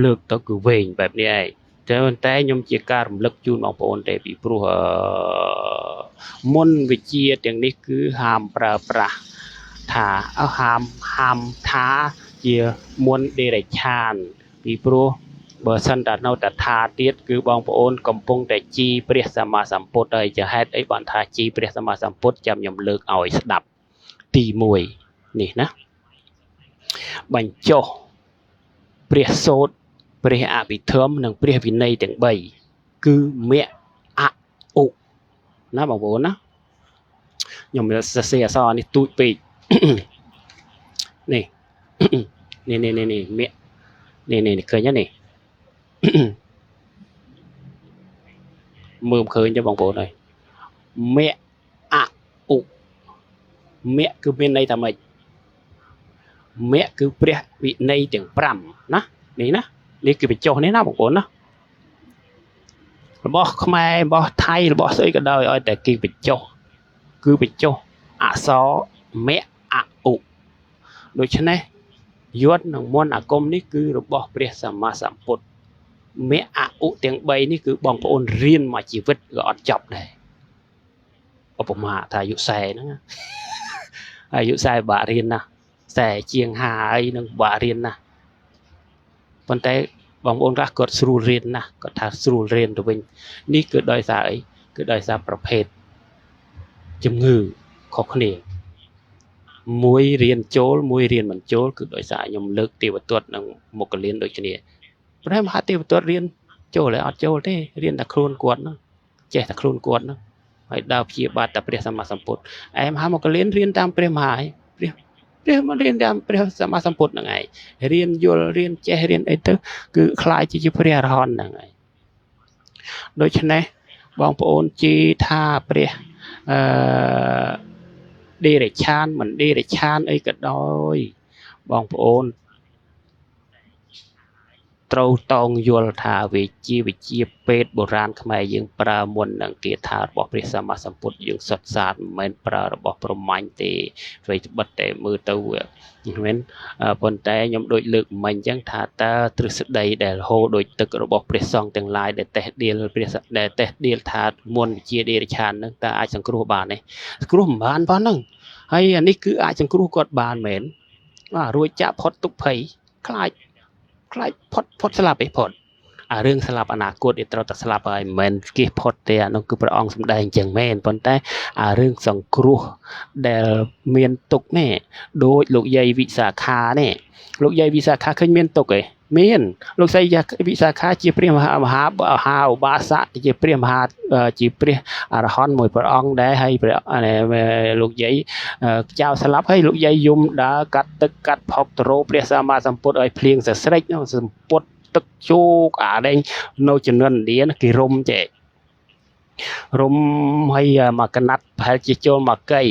លើកទៅគឺវែងបែបនេះឯងតែប៉ុន្តែខ្ញុំជាការរំលឹកជូនបងប្អូនទេពីព្រោះមុនវិជាទាំងនេះគឺហាមប្រើប្រាស់ថាហាមថាជាមុនដេរឆានពីព្រោះបើសិនតែនៅតែថាទៀតគឺបងប្អូនកំពុងតែជីព្រះសម្មាសម្ពុទ្ធហើយជាហេតុអីបានថាជីព្រះសម្មាសម្ពុទ្ធចាំខ្ញុំលើកឲ្យស្ដាប់ទី1នេះណាបញ្ចុះព្រះសូត្រព្រះអភិធម្មនិងព្រះវិន័យទាំង3គឺមគ្គអឧណាបងប្អូនណាខ្ញុំសរសេរអក្សរនេះទូចពេកនេះនេះនេះនេះមគ្គនេះនេះឃើញទេនេះមើលឃើញទេបងប្អូនអើយមគ្គអឧមគ្គគឺមានន័យថាម៉េចមគ្គគឺព្រះវិន័យទាំង5ណានេះណានេះគឺបញ្ចុះនេះណាបងប្អូនណារបស់ខ្មែររបស់ថៃរបស់ស្អីក៏ដោយឲ្យតែគេបញ្ចុះគឺបញ្ចុះអក្សរមគ្គអឧដូច្នេះយន្តនិងមន្តអាគមនេះគឺរបស់ព្រះសម្មាសម្ពុទ្ធមគ្គអឧទាំង3នេះគឺបងប្អូនរៀនមកជីវិតក៏អត់ចប់ដែរឧបមាថាអាយុ40ហ្នឹងអាយុ40បាក់រៀនណា40ជាង50អីនឹងបាក់រៀនណាប៉ុន្តែបងប្អូនខ្លះគាត់ស្រួលរៀនណាស់គាត់ថាស្រួលរៀនទៅវិញនេះគឺដោយសារអីគឺដោយសារប្រភេទជំងឺខុសគ្នាមួយរៀនចូលមួយរៀនមិនចូលគឺដោយសារខ្ញុំលើកទេវទត្តនិងមុគលានដូចគ្នាព្រះមហាទេវទត្តរៀនចូលហើយអត់ចូលទេរៀនតែខ្លួនគាត់ហ្នឹងចេះតែខ្លួនគាត់ហ្នឹងហើយដើរព្យាបាទតែព្រះសម្មាសម្ពុទ្ធឯមហាមុគលានរៀនតាមព្រះមហាព្រះមករៀនតាមព្រះសម្មាសម្ពុទ្ធហ្នឹងឯងរៀនយល់រៀនចេះរៀនអីទៅគឺคล้ายជាព្រះអរហន្តហ្នឹងឯងដូច្នេះបងប្អូនជឿថាព្រះអឺដេរឆានមិនដេរឆានអីក៏ដោយបងប្អូនត្រូវតងយល់ថាវាជាវិជាពេទ្យបុរាណខ្មែរយើងប្រើមុននឹងគាថារបស់ព្រះសម្មាសម្ពុទ្ធយើងសុទ្ធសាធមិនមែនប្រើរបស់ប្រមាញ់ទេអ្វីត្បិតតែមើលទៅមិនប៉ុន្តែខ្ញុំដូចលើកមិញអញ្ចឹងថាតើទ្រឹស្ដីដែលហូរដោយទឹករបស់ព្រះសង្ឃទាំងឡាយដែលតេះដៀលព្រះដែលតេះដៀលថាមុនវិជាដេរឆាននឹងតើអាចសង្គ្រោះបានទេសង្គ្រោះមិនបានប៉ុណ្ណឹងហើយអានេះគឺអាចសង្គ្រោះគាត់បានមែនបាទរួចចាក់ផុតទុក្ខភ័យខ្លាចផុតស្លាប់ឯផុតអារឿងស្លាប់អនាគតវាត្រូវតែស្លាប់ហើយមិនមែនគេផុតទេអានោះគឺព្រះអង្គសម្ដែងអញ្ចឹងមែនប៉ុន្តែអារឿងសង្គ្រោះដែលមានទុក្ខនេះដូចលោកយាយវិសាខានេះលោកយាយវិសាខាឃើញមានទុក្ខឯងមានលោកស្រីវិសាខាជាព្រះមហាឧបាសកជាព្រះមហាជាព្រះអរហន្តមួយព្រះអង្គដែរហើយព្រះលោកយាយចៅស្លាប់ហើយលោកយាយយំដើរកាត់ទឹកកាត់ផុកទៅរោព្រះសម្មាសម្ពុទ្ធឲ្យភ្លៀងសស្រិចសម្ពុទ្ធទឹកជោកអាដែងនៅជំនាន់ឥណ្ឌាគេរុំចេះរុំហើយមកកណាត់ប្រហែលជាចូលមកកៃ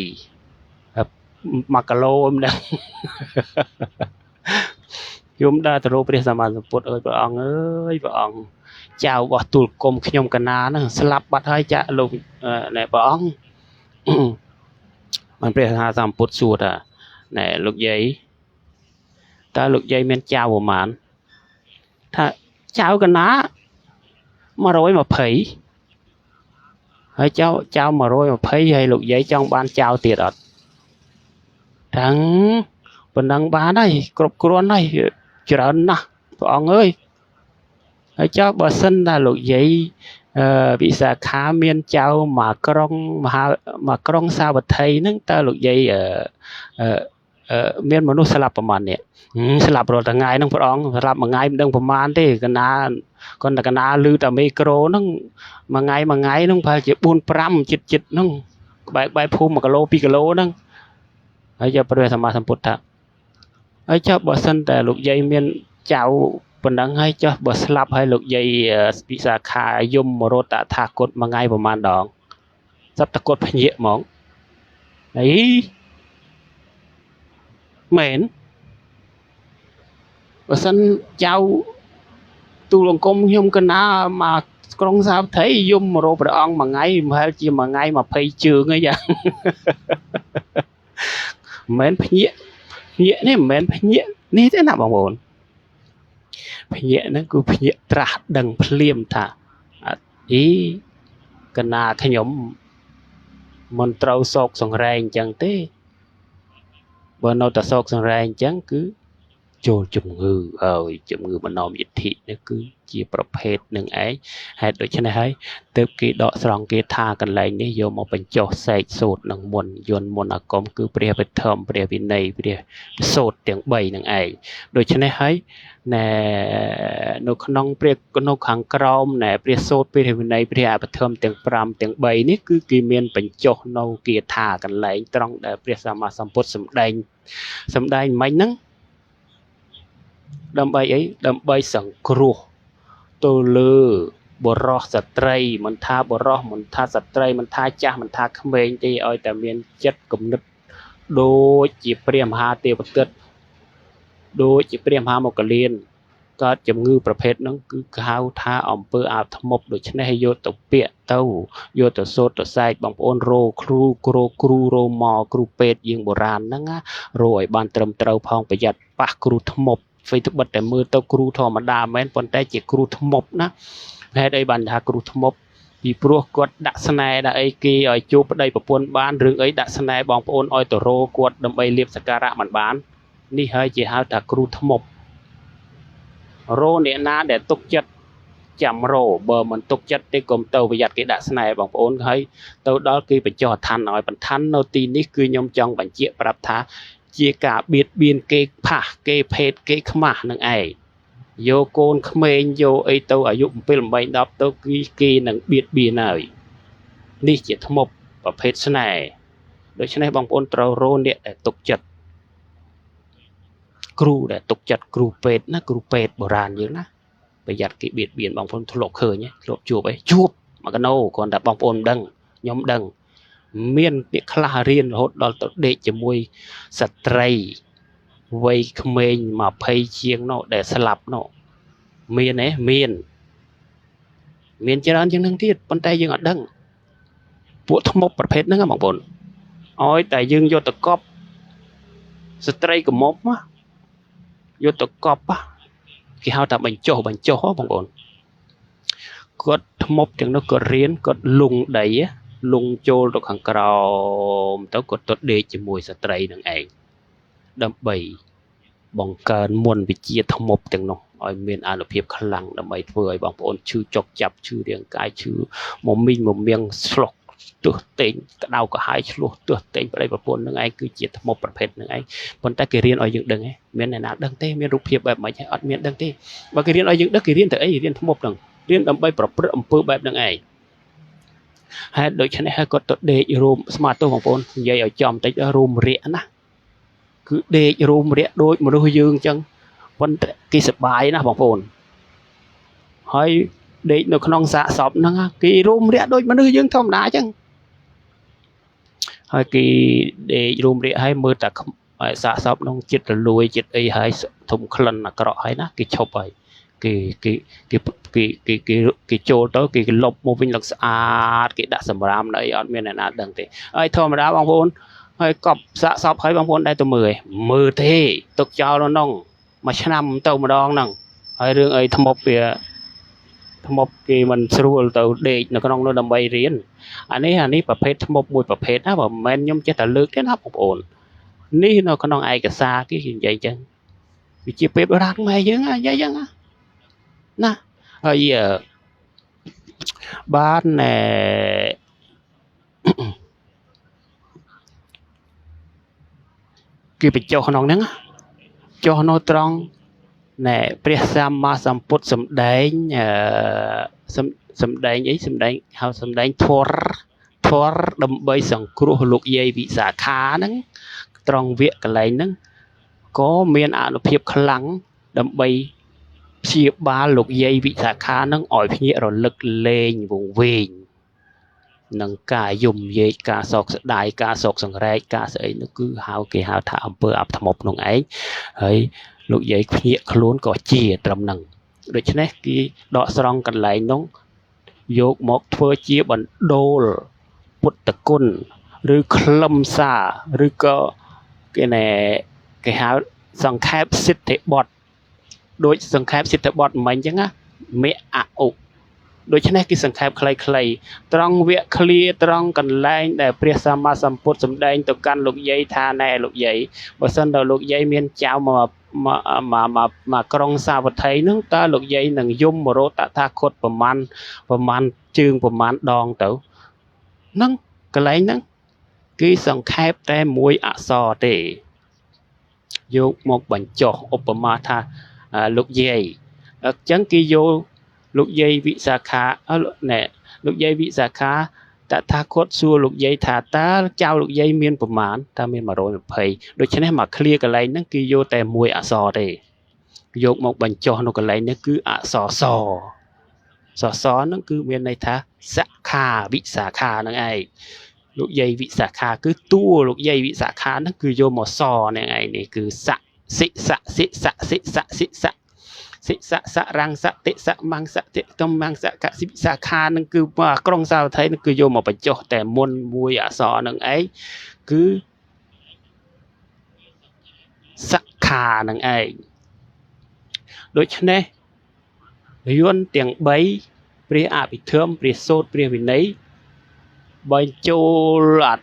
1គីឡូមិនដឹងយំដើរទៅរកព្រះសម្មាសម្ពុទ្ធអើយព្រះអង្គអើយព្រះអង្គចៅរបស់ទូលគុំខ្ញុំកណាហ្នឹងស្លាប់បាត់ហើយចាលោកណែព្រះអង្គបានព្រះសម្មាសម្ពុទ្ធសួរថាណែលោកយាយតើលោកយាយមានចៅប្រមាណថាចៅកណា120ហើយចៅចៅ120ហើយលោកយាយចង់បានចៅទៀតអត់ទាំងប៉ុណ្ណឹងបានហើយគ្រប់គ្រាន់ហើយច្រើនណាស់ព្រះអង្គអើយហើយចៅបើសិនថាលោកយាយវិសាខាមានចៅមួយក្រុងមហាមួយក្រុងសាវត្ថីហ្នឹងតើលោកយាយមានមនុស្សស្លាប់ប្រមាណនេះស្លាប់រាល់ថ្ងៃហ្នឹងព្រះអង្គស្លាប់មួយថ្ងៃមិនដឹងប្រមាណទេកណាគាត់តែកណាលឺតែមីក្រូហ្នឹងមួយថ្ងៃមួយថ្ងៃហ្នឹងប្រហែលជា4 5ចិត្តចិត្តហ្នឹងក្បែរក្បែរភូមិ1គីឡូ2គីឡូហ្នឹងហើយយកព្រះសម្មាសម្ពុទ្ធថាហើយចុះបើសិនតែលោកយាយមានចៅប៉ុណ្ណឹងហើយចុះបើស្លាប់ហើយលោកយាយវិសាខាយមរតថាគតមួយថ្ងៃប្រហែលដងសត្វតកតភ្ញាក់ហ្មងអីមែនបើសិនចៅទូលអង្គមខ្ញុំកណាមកក្រុងសាវត្ថីយមរកព្រះអង្គមួយថ្ងៃប្រហែលជាមួយថ្ងៃ20ជើងអីយ៉ាងមិនមែនភ្ញាក់ភ្ញាក់នេះមិនមែនភ្ញាក់នេះទេណាបងប្អូនភ្ញាក់ហ្នឹងគឺភ្ញាក់ត្រាស់ដឹងភ្លាមថាអីកណាខ្ញុំមិនត្រូវសោកសង្រែងអញ្ចឹងទេបើនៅតែសោកសង្រែងអញ្ចឹងគឺចូលជំងឺហើយជំងឺមនោមយិទ្ធិនេះគឺជាប្រភេទនឹងឯងហេតុដូច្នេះហើយទើបគេដកស្រង់គេថាកន្លែងនេះយកមកបញ្ចុះសែកសូត្រនឹងមុនយន្តមុនអាគមគឺព្រះវិធម្មព្រះវិន័យព្រះសូត្រទាំង3នឹងឯងដូច្នេះហើយណែនៅក្នុងព្រះនៅខាងក្រោមណែព្រះសូត្រព្រះវិន័យព្រះអភិធម្មទាំង5ទាំង3នេះគឺគេមានបញ្ចុះនៅគាថាកន្លែងត្រង់ដែលព្រះសម្មាសម្ពុទ្ធសម្ដែងសម្ដែងមិញហ្នឹងដើម្បីអីដើម្បីសង្គ្រោះទៅលើបុរសស្ត្រីមិនថាបុរសមិនថាស្ត្រីមិនថាចាស់មិនថាក្មេងទេឲ្យតែមានចិត្តគំនិតដូចជាព្រះមហាទេវទត្តដូចជាព្រះមហាមោគលានកើតជំងឺប្រភេទហ្នឹងគឺហៅថាអំពើអាថ្មប់ដូច្នេះយកទៅពាក់ទៅយកទៅសូត្រទៅសែកបងប្អូនរោគ្រូគ្រូគ្រូរោមកគ្រូពេទ្យយើងបុរាណហ្នឹងណារោឲ្យបានត្រឹមត្រូវផងប្រយ័ត្នប៉ះគ្រូថ្មប់ហ្វេត្បិតតែមើលទៅគ្រូធម្មតាមែនប៉ុន្តែជាគ្រូថ្មប់ណាហេតុអីបានថាគ្រូថ្មប់ពីព្រោះគាត់ដាក់ស្នេហ៍ដាក់អីគេឲ្យជួបប្តីប្រពន្ធបានរឿងអីដាក់ស្នេហ៍បងប្អូនឲ្យទៅរោគាត់ដើម្បីលៀបសក្ការៈមិនបាននេះហើយជាហៅថាគ្រូថ្មប់រោអ្នកណាដែលទុកចិត្តចាំរោបើមិនទុកចិត្តទេកុំទៅប្រយ័ត្នគេដាក់ស្នេហ៍បងប្អូនហើយទៅដល់គេបញ្ចុះឋានឲ្យបន្ឋាននៅទីនេះគឺខ្ញុំចង់បញ្ជាក់ប្រាប់ថាជាការបៀតបៀនគេផាសគេភេទគេខ្មាស់នឹងឯងយកកូនក្មេងយកអីទៅអាយុ7 8 10ទៅគឺគេនឹងបៀតបៀនហើយនេះជាធ្មប់ប្រភេទស្នេហ៍ដូច្នេះបងប្អូនត្រូវរោអ្នកដែលទុកចិត្តគ្រូដែលទុកចិត្តគ្រូពេទ្យណាគ្រូពេទ្យបុរាណយើងណាប្រយ័ត្នគេបៀតបៀនបងប្អូនធ្លាប់ឃើញធ្លាប់ជួបអីជួបមកកណោគ្រាន់តែបងប្អូនមិនដឹងខ្ញុំដឹងមានអ្នកខ្លះរៀនរហូតដល់ទៅដេកជាមួយស្ត្រីវ័យក្មេង20ជាងនោះដែលស្លាប់នោះមានទេមានមានច្រើនជាងនឹងទៀតប៉ុន្តែយើងអត់ដឹងពួកធ្មប់ប្រភេទហ្នឹងបងប្អូនឲ្យតែយើងយកទៅកប់ស្ត្រីកមុំយកទៅកប់គេហៅថាបញ្ចុះបញ្ចុះបងប្អូនគាត់ធ្មប់ទាំងនោះគាត់រៀនគាត់លងដីលងចូលទៅខាងក្រោមទៅគាត់ទៅដេកជាមួយស្ត្រីនឹងឯងដើម្បីបង្កើនមន្តវិជ្ជាធ្មប់ទាំងនោះឲ្យមានអានុភាពខ្លាំងដើម្បីធ្វើឲ្យបងប្អូនឈឺចុកចាប់ឈឺរាងកាយឈឺមមីញមមៀងឆ្លុះទើសតេងក្តៅក្រហាយឆ្លោះទើសតេងប្តីប្រពន្ធនឹងឯងគឺជាធ្មប់ប្រភេទនឹងឯងប៉ុន្តែគេរៀនឲ្យយើងដឹងឯងមានអ្នកណាដឹងទេមានរូបភាពបែបម៉េចអត់មានដឹងទេបើគេរៀនឲ្យយើងដឹងគេរៀនទៅអីរៀនធ្មប់ហ្នឹងរៀនដើម្បីប្រព្រឹត្តអំពើបែបហ្នឹងឯងហេតុដូច្នេះហើយគាត់ទៅដេករួមស្មាតទោសបងប្អូននិយាយឲ្យចំតិចរួមរយៈណាគឺដេករួមរយៈដូចមនុស្សយើងអញ្ចឹងប៉ុន្តែគេសប្បាយណាស់បងប្អូនហើយដេកនៅក្នុងសាកសពហ្នឹងគេរួមរយៈដូចមនុស្សយើងធម្មតាអញ្ចឹង ហើយគេដេករួមរាកហើយមើលតែសាកសពក្នុងចិត្តរលួយចិត្តអីហើយធំក្លិនអាក្រក់ហើយណាគេឈប់ហើយគេគេគេគេគេគេគេចូលទៅគេលុបមកវិញឡើងស្អាតគេដាក់សម្រាមអីអត់មានអ្នកណាដឹងទេហើយធម្មតាបងប្អូនហើយកប់សាកសពហើយបងប្អូនដែរទៅមើលឯងមើលទេទុកចោលនៅក្នុងមួយឆ្នាំទៅម្ដងហ្នឹងហើយរឿងអីធ្មប់វាធ្មប់គេមិនស្រួលទៅដេកនៅក្នុងនោះដើម្បីរៀនអានេះប្រភេទធ្មប់មួយប្រភេទណាបើមិនមែនខ្ញុំចេះតែលើកទេណាបងប្អូននេះនៅក្នុងឯកសារគេនិយាយចឹងវាជាពេលបុរាណខ្មែរយើងនិយាយចឹងណាហើយបានណែគេបញ្ចុះក្នុងហ្នឹងចុះនៅត្រង់ណែព្រះសម្មាសម្ពុទ្ធសម្ដែងសម្ដែងអីសម្ដែងហៅសម្ដែងធរដើម្បីសង្គ្រោះលោកយាយវិសាខាហ្នឹងត្រង់វគ្គកន្លែងហ្នឹងក៏មានអានុភាពខ្លាំងដើម្បីព្យាបាលលោកយាយវិសាខាហ្នឹងឲ្យភ្ញាក់រលឹកលែងវង្វេងនឹងការយំយែកការសោកស្ដាយការសោកសង្រេកការស្អីនោះគឺហៅគេហៅថាអំពើអាប់ធ្មប់នោះឯងហើយលោកយាយភ្ញាក់ខ្លួនក៏ជាត្រឹមហ្នឹងដូច្នេះគេដកស្រង់កន្លែងនោះយកមកធ្វើជាបណ្ដូលពុទ្ធគុណឬខ្លឹមសារឬក៏គេណែគេហៅសង្ខេបសិទ្ធិបទដូចសង្ខេបសិទ្ធិបទមិញអញ្ចឹងណាមៈអឧដូច្នេះគេសង្ខេបខ្លីៗត្រង់វគ្គឃ្លាត្រង់កន្លែងដែលព្រះសម្មាសម្ពុទ្ធសម្ដែងទៅកាន់លោកយាយថាណែលោកយាយបើសិនដល់លោកយាយមានចៅមកមកក្រុងសាវត្ថីហ្នឹងតើលោកយាយនឹងយំមរតថាគតប្រមាណជើងប្រមាណដងទៅហ្នឹងកន្លែងហ្នឹងគេសង្ខេបតែមួយអក្សរទេយកមកបញ្ចុះឧបមាថាលោកយាយអញ្ចឹងគេយកលោកយាយវិសាខាណែលោកយាយវិសាខាតថាគតសួរលោកយាយថាតើចៅលោកយាយមានប្រមាណតើមាន120ដូច្នេះមកឃ្លាកន្លែងហ្នឹងគេយកតែមួយអក្សរទេយកមកបញ្ចុះនៅកន្លែងនេះគឺអក្សរសសសហ្នឹងគឺមានន័យថាសខាវិសាខាហ្នឹងឯងលោកយាយវិសាខាគឺតួលោកយាយវិសាខាហ្នឹងគឺយកមកសហ្នឹងឯងនេះគឺសសិសសិសសិសសិសសិសសរាំងសតិសមង្សតិតំមង្សកសិវិសាខានឹងគឺក្រុងសាវត្ថីនឹងគឺយកមកបញ្ចុះតែមុនមួយអក្សរនឹងឯងគឺសខានឹងឯងដូច្នេះយន្តទាំង3ព្រះអភិធម្មព្រះសូត្រព្រះវិន័យបញ្ចូលអា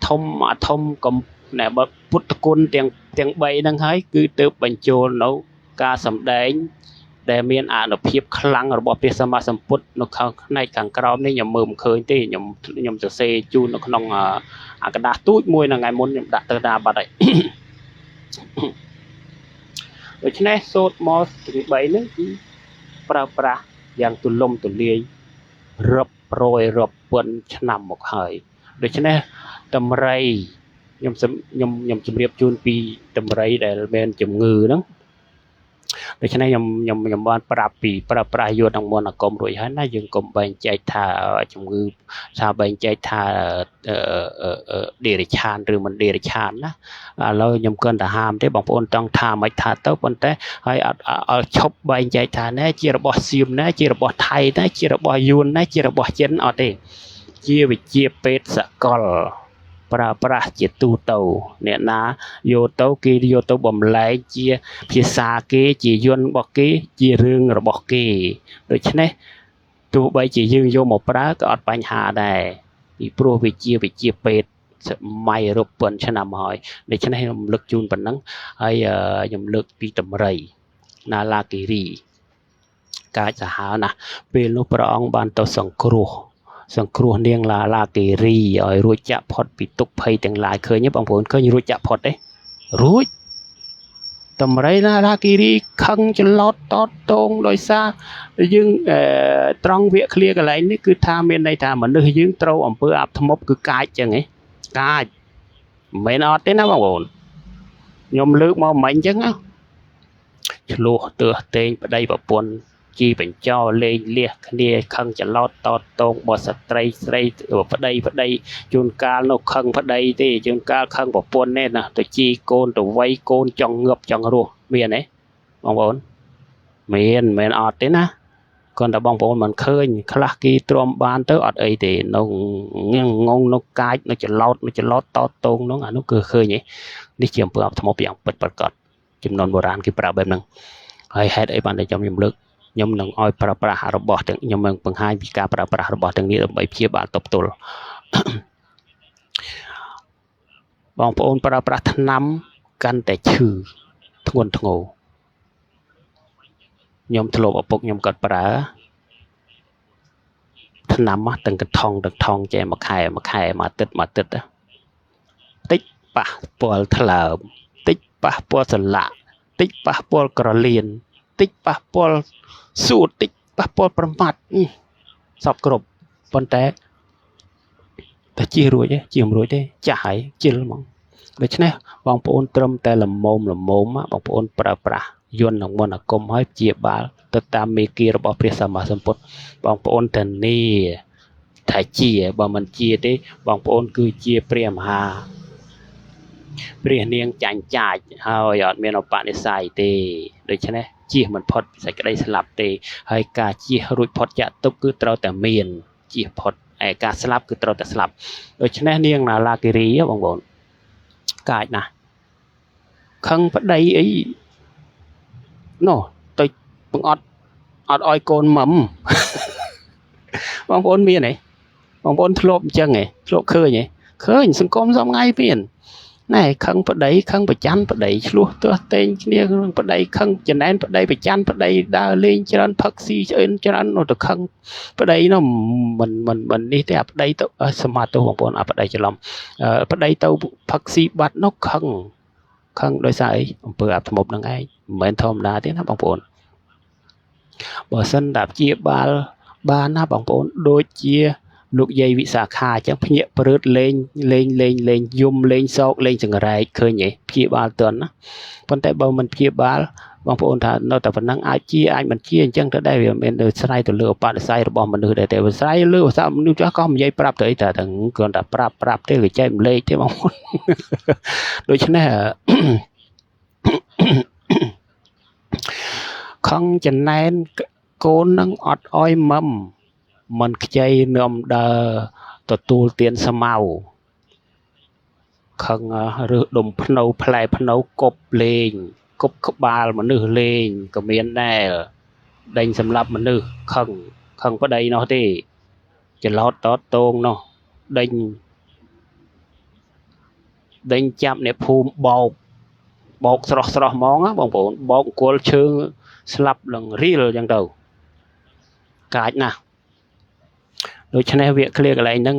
ធំកំណែពុទ្ធគុណទាំង3ហ្នឹងហើយគឺទើបបញ្ចូលនៅការសម្ដែងដែលមានអានុភាពខ្លាំងរបស់ព្រះសម្មាសម្ពុទ្ធនៅខាងផ្នែកខាងក្រោមនេះខ្ញុំមើលមិនឃើញទេខ្ញុំសរសេរជូននៅក្នុងអាក្រដាសទូចមួយនៅថ្ងៃមុនខ្ញុំដាក់ទៅណាបាត់ហើយដូច្នេះសូត្រមកទាំង3ហ្នឹងគឺប្រើប្រាស់យ៉ាងទូលំទូលាយរាប់រយរាប់ពាន់ឆ្នាំមកហើយដូច្នេះតម្រៃខ្ញុំជម្រាបជូនពីតម្រៃដែលមានជំងឺហ្នឹងដូច្នេះខ្ញុំបានប្រាប់ពីប្រើប្រាស់យន្តក្នុងមន្តអាគមរួចហើយណាយើងកុំបែងចែកថាជំងឺថាបែងចែកថាដេរិឆានឬមិនដេរិឆានណាឥឡូវខ្ញុំគិតតែហាមទេបងប្អូនចង់ថាមិនថាទៅប៉ុន្តែហើយអត់ឲ្យឈប់បែងចែកថាណែជារបស់សៀមណែជារបស់ថៃណែជារបស់យួនណែជារបស់ចិនអត់ទេជាវិជ្ជាពេទ្យសកលប្រើប្រាស់ជាទូទៅអ្នកណាយកទៅគេយកទៅបំលែងជាភាសាគេជាយន្តរបស់គេជារឿងរបស់គេដូច្នេះទោះបីជាយើងយកមកប្រើក៏អត់បញ្ហាដែរពីព្រោះវាជាវិជ្ជាពេទ្យសម័យរាប់ពាន់ឆ្នាំហើយដូច្នេះខ្ញុំលើកជូនប៉ុណ្ណឹងហើយខ្ញុំលើកពីតម្រៃណាឡាគិរីកាចសាហាវណាស់ពេលនោះព្រះអង្គបានទៅសង្គ្រោះនាងឡាឡាគិរីឲ្យរួចចាក់ផុតពីទុក្ខភ័យទាំងឡាយឃើញទេបងប្អូនឃើញរួចចាក់ផុតទេរួចតម្រៃឡាឡាគិរីខឹងច្រឡោតតតតងដោយសារយើងត្រង់វគ្គឃ្លាកន្លែងនេះគឺថាមានន័យថាមនុស្សយើងត្រូវអំពើអាប់ធ្មប់គឺកាចចឹងហ៎កាចមិនមែនអត់ទេណាបងប្អូនខ្ញុំលើកមកមិញចឹងណាឆ្លោះទើសតេងប្តីប្រពន្ធ ជីបញ្ចោលេងលះគ្នាខឹងច្រឡោតតតងបើស្ត្រីស្រីប្តីប្តីជួនកាលនោះខឹងប្តីទេជួនកាលខឹងប្រពន្ធទេណាទៅជីកូនទៅវ័យកូនចង់ងើបចង់រស់មានទេបងប្អូនមានមិនអត់ទេណាគ្រាន់តែបងប្អូនមិនឃើញខ្លះគេទ្រាំបានទៅអត់អីទេនៅងងនៅកាចនៅច្រឡោតនៅច្រឡោតតតងនោះអានោះគឺឃើញឯនេះជាអំពើអបថ្មយ៉ាងពិតប្រាកដចំនួនបុរាណគេប្រើបែបហ្នឹងហើយហេតុអីបានតែខ្ញុំលើកខ្ញុំនឹងឲ្យប្រើប្រាស់របស់ទាំងខ្ញុំនឹងបង្ហាញពីការប្រើប្រាស់របស់ទាំងនេះដើម្បីព្យាបាលទប់ទល់បងប្អូនប្រើប្រាស់ថ្នាំកាន់តែឈឺធ្ងន់ធ្ងរខ្ញុំធ្លាប់ឪពុកខ្ញុំគាត់ប្រើថ្នាំទាំងកថងទាំងថងចែមួយខែមួយខែមួយអាទិត្យមួយអាទិត្យតិចប៉ះពាល់ថ្លើមតិចប៉ះពាល់សន្លាក់តិចប៉ះពាល់ក្រលៀនតិចប៉ះពាល់សួតតិចប៉ះពាល់ប្រមាត់សពគ្រប់ប៉ុន្តែតែជិះរួចទេជិះមិនរួចទេចាស់ហើយជិលហ្មងដូច្នេះបងប្អូនត្រឹមតែល្មមល្មមបងប្អូនប្រើប្រាស់យន្តនិងមន្តអាគមហើយព្យាបាលទៅតាមមេគារបស់ព្រះសម្មាសម្ពុទ្ធបងប្អូនធានាថាជាបើមិនជាទេបងប្អូនគឺជាព្រះមហាព្រះនាងចាញ់ចាចហើយអត់មានឧបនិស្ស័យទេដូច្នេះជៀសមិនផុតពីសេចក្តីស្លាប់ទេហើយការជៀសរួចផុតចាកទុក្ខគឺត្រូវតែមានជៀសផុតឯការស្លាប់គឺត្រូវតែស្លាប់ដូច្នេះនាងណាឡាគិរីបងប្អូនកាចណាស់ខឹងប្តីអីនោះទៅបង្អត់អត់ឲ្យកូនមឹមបងប្អូនមានទេបងប្អូនធ្លាប់អញ្ចឹងទេធ្លាប់ឃើញទេឃើញសង្គមសពថ្ងៃមានណែខឹងប្តីខឹងប្រច័នប្តីឆ្លោះទាស់ទែងគ្នាក្នុងប្តីខឹងចំណែនប្តីប្រច័នប្តីដើរលេងច្រើនផឹកស៊ីឆ្អិនច្រើននោះទៅខឹងប្តីនោះមិនមិនមិននេះទេអាប្តីទៅសមាទោសបងប្អូនអាប្តីច្រឡំប្តីទៅផឹកស៊ីបាត់នោះខឹងខឹងដោយសារអីអំពើអាបធ្មប់នឹងឯងមិនមែនធម្មតាទេណាបងប្អូនបើសិនតែព្យាបាលបានណាបងប្អូនដូចជាលោកយាយវិសាខាអញ្ចឹងភ្ញាក់ព្រឺតលេងលេងលេងលេងយំលេងសោកលេងចង្រែកឃើញទេព្យាបាលទាន់ណាប៉ុន្តែបើមិនព្យាបាលបងប្អូនថានៅតែប៉ុណ្ណឹងអាចជាអាចមិនជាអញ្ចឹងទៅដែរវាមានដូចស្រ័យទៅលើឧបនិស្ស័យរបស់មនុស្សដែរតែស្រ័យលើឧស្សាហ៍មនុស្សចាស់ក៏និយាយប្រាប់ទៅអីតែគ្រាន់តែប្រាប់ប្រាប់ទេវាចែកម្លែកទេបងប្អូនដូច្នេះខឹងចំណែនកូននឹងអត់អោយមឹមមិនខ្ចីនាំដើរទទួលទានស្មៅខឹងរើសដុំភ្នៅផ្លែភ្នៅគប់លេងគប់ក្បាលមនុស្សលេងក៏មានដែរដេញសម្លាប់មនុស្សខឹងខឹងប្តីនោះទេច្រឡោតតតងនោះដេញដេញចាប់អ្នកភូមិបោកបោកស្រស់ស្រស់ហ្មងណាបងប្អូនបោកអង្គលជើងស្លាប់លងរៀលអញ្ចឹងទៅកាចណាស់ដូច្នេះវាឃ្លាកន្លែងហ្នឹង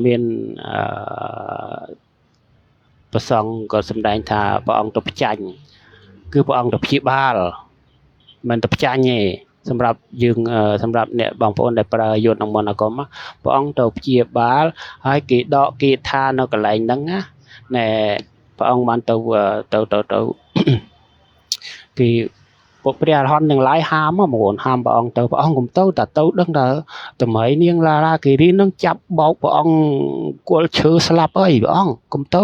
មានប្រសង់ក៏សម្ដែងថាព្រះអង្គទៅផ្ចាញ់គឺព្រះអង្គទៅព្យាបាលមិនទៅផ្ចាញ់ទេសម្រាប់យើងសម្រាប់អ្នកបងប្អូនដែលប្រើយន្តនិងមន្តអាគមព្រះអង្គទៅព្យាបាលហើយគេដកគេថានៅកន្លែងហ្នឹងណាណែព្រះអង្គបានទៅទៅទៅទៅគេពួកព្រះអរហន្តទាំងឡាយហាមបងប្អូនហាមព្រះអង្គទៅព្រះអង្គកុំទៅតែទៅដឹងថាតម្រៃនាងឡារាគិរីនឹងចាប់បោកព្រះអង្គគល់ឈើស្លាប់អីព្រះអង្គកុំទៅ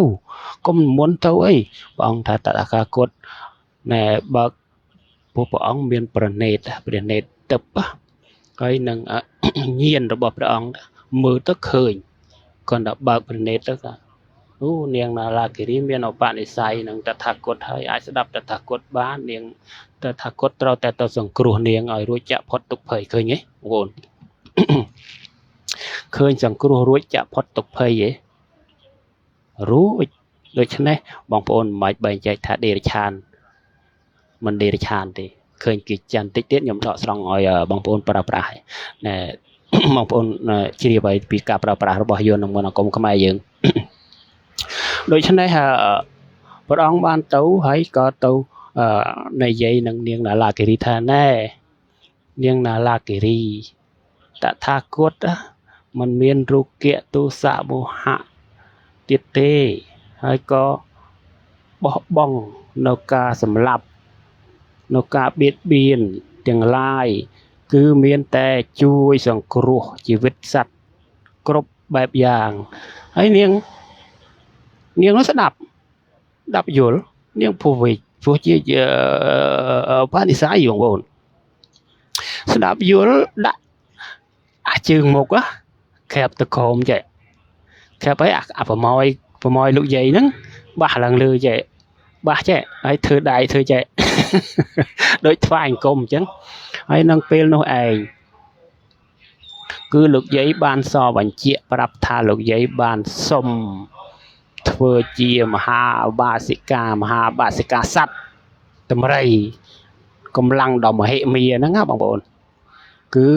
កុំមុនទៅអីព្រះអង្គថាតថាគតណែបើកពួកព្រះអង្គមានប្រណេតព្រះណេតទឹកហើយនឹងញាណរបស់ព្រះអង្គមើលទៅឃើញគ្រាន់តែបើកប្រណេតទៅថាអូនាងណាឡាគិរីមានឧបនិស្ស័យនឹងតថាគតហើយអាចស្ដាប់តថាគតបាននាងតថាគតត្រូវតែទៅសង្គ្រោះនាងឲ្យរួចចាក់ផុតទុក្ខភ័យឃើញទេបងប្អូនឃើញសង្គ្រោះរួចចាក់ផុតទុក្ខភ័យទេរួចដូច្នេះបងប្អូនមិនបាច់បែងចែកថាដេរឆានមិនដេរឆានទេឃើញគេចាន់តិចទៀតខ្ញុំដកស្រង់ឲ្យបងប្អូនប្រើប្រាស់ណែបងប្អូនជ្រាបឲ្យពីការប្រើប្រាស់របស់យន្តនិងមន្តអាគមខ្មែរយើងដូច្នេះព្រះអង្គបានទៅហើយក៏ទៅនិយាយនឹងនាងណាឡាគិរីថាណែនាងណាឡាគិរីតថាគតមិនមានរូគៈទុសៈមោហៈទៀតទេហើយក៏បោះបង់នៅការសម្លាប់នៅការបៀតបៀន ទាំងឡាយគឺមានតែជួយសង្គ្រោះជីវិតសត្វគ្រប់បែបយ៉ាងហើយនាងនាងនោះស្ដាប់ដាប់យល់នាងព្រោះវិញព្រោះជាបានិស័យបងប្អូនស្ដាប់យល់ដាក់អាជើងមុខក្រាបទៅក្រោមចេះក្រាបហើយអាប្រម៉យប្រម៉យលោកយាយហ្នឹងបាសឡើងលើចេះបាសចេះហើយធ្វើដៃធ្វើចេះដូចថ្វាយអង្គមអញ្ចឹងហើយនឹងពេលនោះឯងគឺលោកយាយបានសបញ្ជាក់ប្រាប់ថាលោកយាយបានសុំធ្វើជាមហាបាសិកាមហាបាសិកាសត្វតម្រៃកម្លាំងដ៏មហិមាហ្នឹងណាបងប្អូនគឺ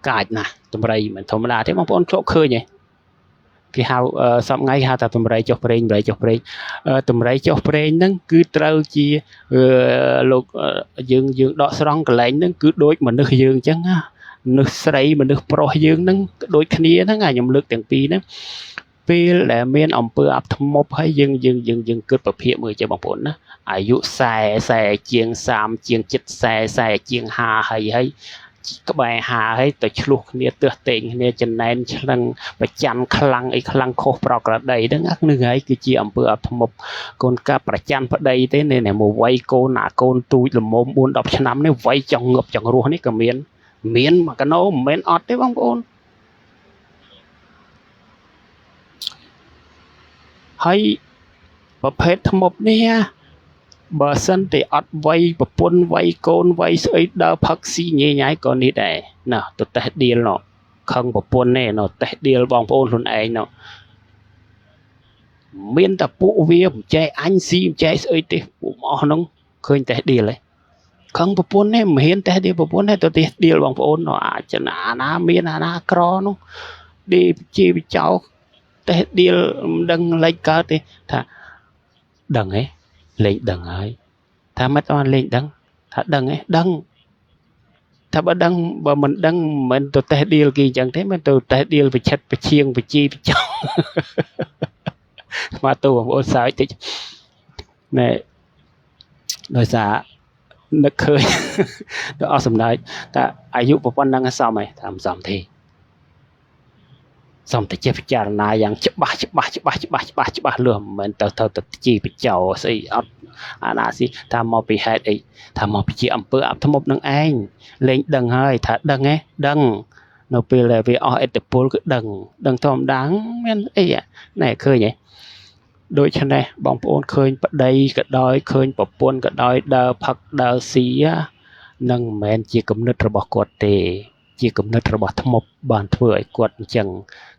កាចណាស់តម្រៃមិនធម្មតាទេបងប្អូនធ្លាប់ឃើញទេគេហៅសពថ្ងៃគេហៅថាតម្រៃចុះព្រេងតម្រៃចុះព្រេងតម្រៃចុះព្រេងហ្នឹងគឺត្រូវជាលោកយើងយើងដកស្រង់កន្លែងហ្នឹងគឺដូចមនុស្សយើងអញ្ចឹងណាមនុស្សស្រីមនុស្សប្រុសយើងហ្នឹងដូចគ្នាហ្នឹងខ្ញុំលើកទាំងពីរហ្នឹងពេលដែលមានអំពើអាប់ធ្មប់ហើយយើងយើងយើងយើងគិតប្រភាគមើលចេះបងប្អូនណាអាយុ40 40ជាង30ជាងចិត្ត40 40ជាង50ហើយហើយក្បែរ50ហើយទៅឆ្លោះគ្នាទើសតេងគ្នាចំណែនឆ្លឹងប្រច័នខ្លាំងអីខ្លាំងខុសប្រក្រតីហ្នឹងនឹងហើយគឺជាអំពើអាប់ធ្មប់កូនកាប្រច័នប្តីទេនេះមកវ័យកូនអាកូនទូចល្មម4 10ឆ្នាំនេះវ័យចង់ងើបចង់រស់នេះក៏មានមានមកកណោមិនមែនអត់ទេបងប្អូនហើយប្រភេទធ្មប់នេះបើសិនតែអត់វ័យប្រពន្ធវ័យកូនវ័យស្អីដើរផឹកស៊ីញ៉ៃញ៉ៃក៏នេះដែរណាទៅតេះដៀលណខឹងប្រពន្ធនេះណតេះដៀលបងប្អូនខ្លួនឯងណមានតែពួកវាមិនចេះអញស៊ីមិនចេះស្អីទេពួកអស់ហ្នឹងឃើញតេះដៀលហ៎ខឹងប្រពន្ធនេះមិនហ៊ានតេះដៀលប្រពន្ធទេទៅតេះដៀលបងប្អូនណអាចណាណាមានអាណាក្រនោះឌីជីបចោតេះដៀលមិនដឹងលេចកើតទេថាដឹងហ៎លេងដឹងហើយថាមិនអត់លេងដឹងថាដឹងហ៎ដឹងថាបើដឹងបើមិនដឹងមិនទៅតេះដៀលគេអញ្ចឹងទេមិនទៅតេះដៀលប្រឆិតប្រឈៀងប្រជីប្រចោមកទូបងប្អូនសើចតិចណែដោយសារនឹកឃើញទៅអស់សំណើចតែអាយុប៉ុណ្ណឹងសមហ៎ថាមិនសមទេសមតែចេះពិចារណាយ៉ាងច្បាស់ច្បាស់ច្បាស់ច្បាស់ច្បាស់ច្បាស់លឿនមិនមែនទៅទៅទៅជីបចោស្អីអត់អាណាស៊ីថាមកពីហេតុអីថាមកពីជាអំពើអាប់ធ្មប់នឹងឯងលែងដឹងហើយថាដឹងហ៎ដឹងនៅពេលដែលវាអស់ឥទ្ធិពលគឺដឹងដឹងធម្មតាមានអីណែឃើញហ៎ដូច្នេះបងប្អូនឃើញប្តីក៏ដោយឃើញប្រពន្ធក៏ដោយដើរផឹកដើរស៊ីនឹងមិនមែនជាគំនិតរបស់គាត់ទេជាគំនិតរបស់ធ្មប់បានធ្វើឲ្យគាត់អញ្ចឹង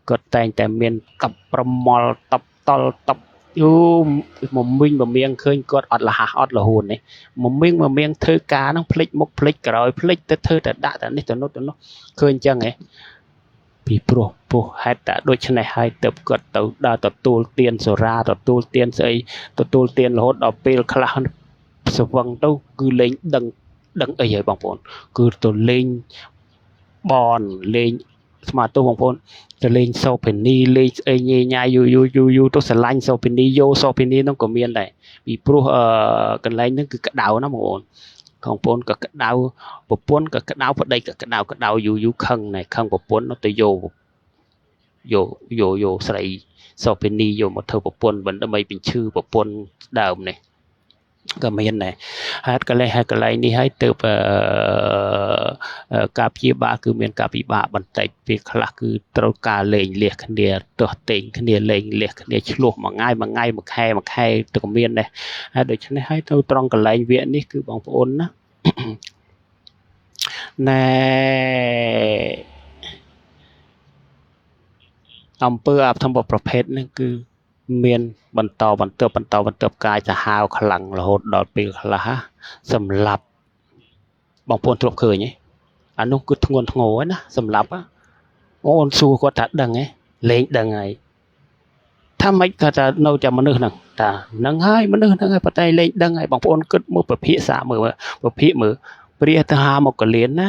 គាត់តែងតែមានតបប្រមល់តបតល់តបយូមមីងមមៀងឃើញគាត់អត់លះអត់លហួននេះមមីងមមៀងធ្វើការហ្នឹងភ្លេចមុខភ្លេចក្រោយភ្លេចទៅធ្វើតែដាក់តែនេះទៅនោះទៅនោះឃើញអញ្ចឹងហ៎ពីព្រោះពោះហេតុតែដូច្នេះហើយទៅគាត់ទៅដើរទទួលទានសូរាទទួលទានស្អីទទួលទានរហូតដល់ពេលខ្លះស្វឹងទៅគឺលេងដឹងដឹងអីហើយបងប្អូនគឺទៅលេងបនលេងស្មាទោសបងប្អូនទៅលេងសូភេនីលេងស្អីញ៉ៃញ៉ៃយូយូយូយូទៅស្រឡាញ់សូភេនីយោសូភេនីនោះក៏មានដែរពីព្រោះកន្លែងហ្នឹងគឺក្តៅណាបងប្អូនបងប្អូនក៏ក្តៅប្រពន្ធក៏ក្តៅប្តីក៏ក្តៅក្តៅយូយូខឹងណែខឹងប្រពន្ធនោះទៅយោយោយោយោស្រីសូភេនីយកមកធ្វើប្រពន្ធដើម្បីបញ្ឈឺប្រពន្ធដើមនេះក៏មានដែរហេតុកលេសហេតុកន្លែងនេះហើយទៅការព្យាបាលគឺមានការពិបាកបន្តិចពេលខ្លះគឺត្រូវការលេងលះគ្នាទាស់ទែងគ្នាលេងលះគ្នាឆ្លោះមួយថ្ងៃមួយថ្ងៃមួយខែមួយខែទៅក៏មានដែរហើយដូច្នេះហើយទៅត្រង់កន្លែងវគ្គនេះគឺបងប្អូនណាណែអំពើអាបធម្មប្រភេទនេះគឺមានបន្តបន្ទាប់បន្តបន្ទាប់កាយសាហាវខ្លាំងរហូតដល់ពេលខ្លះសម្លាប់បងប្អូនធ្លាប់ឃើញទេអានោះគឺធ្ងន់ធ្ងរណាសម្លាប់បងប្អូនសួរគាត់ថាដឹងទេលែងដឹងហើយថាម៉េចគាត់ថានៅតែមនុស្សហ្នឹងថាហ្នឹងហើយមនុស្សហ្នឹងហើយប៉ុន្តែលែងដឹងហើយបងប្អូនគិតមើលពភាសាមើលពភាមើលព្រះតហាមកលៀនណា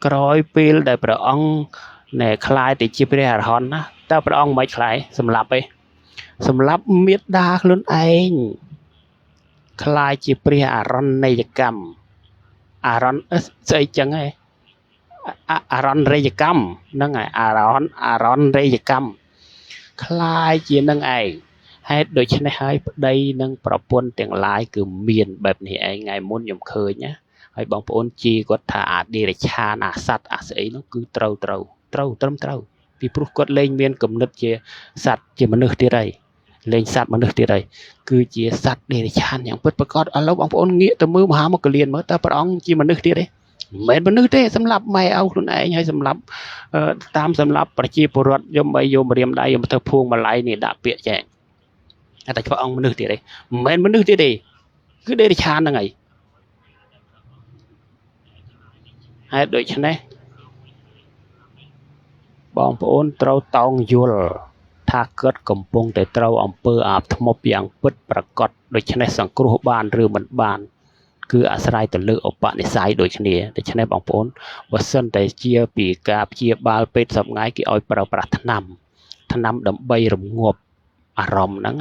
ក្រោយពេលដែលព្រះអង្គណែคล้ายទៅជាព្រះអរហន្តណាតើព្រះអង្គមិនคล้ายសម្លាប់ទេសម្លាប់មេដាខ្លួនឯងคล้ายជាព្រះអរណយកម្ម អារ៉នស្អីចឹងឯងអារ៉នរេយកម្មហ្នឹងហើយអារ៉នរេយកម្មคล้ายជានឹងឯងហេតុដូច្នេះហើយប្តីនិងប្រពន្ធទាំងឡាយគឺមានបែបនេះឯងថ្ងៃមុនខ្ញុំឃើញណាហើយបងប្អូនជីគាត់ថាអាឌីរឆានអាសัตว์អាស្អីនោះគឺត្រូវត្រូវត្រូវត្រឹមត្រូវពីព្រោះគាត់លែងមានគំនិតជាសัตว์ជាមនុស្សទៀតហើយលែងសัตว์មនុស្សទៀតហើយគឺជាសัตว์ដេរឆានយ៉ាងពិតប្រាកដឥឡូវបងប្អូនងាកទៅមើលមហាមកលៀនមើលតើព្រះអង្គជាមនុស្សទៀតទេមិនមែនមនុស្សទេសម្រាប់ម៉ែឪខ្លួនឯងហើយសម្រាប់តាមសម្រាប់ប្រជាពលរដ្ឋយំបីយំរៀមដៃយំទៅភួងម្លៃនេះដាក់ពាក្យចែកតែព្រះអង្គមនុស្សទៀតទេមិនមែនមនុស្សទៀតទេគឺដេរឆានហ្នឹងហើយហេតុដូច្នេះបងប្អូនត្រូវតោងយល់ថាគាត់កំពុងតែត្រូវអំពើអាបធ្មប់យ៉ាងពិតប្រាកដដូច្នេះសង្គ្រោះបានឬមិនបានគឺអាស្រ័យទៅលើឧបនិស្ស័យដូចគ្នាដូច្នេះបងប្អូនបើសិនតែជាពីការព្យាបាលពេទ្យសប្ងាយគេឲ្យប្រើប្រាស់ថ្នាំដើម្បីរងាប់អារម្មណ៍ហ្នឹង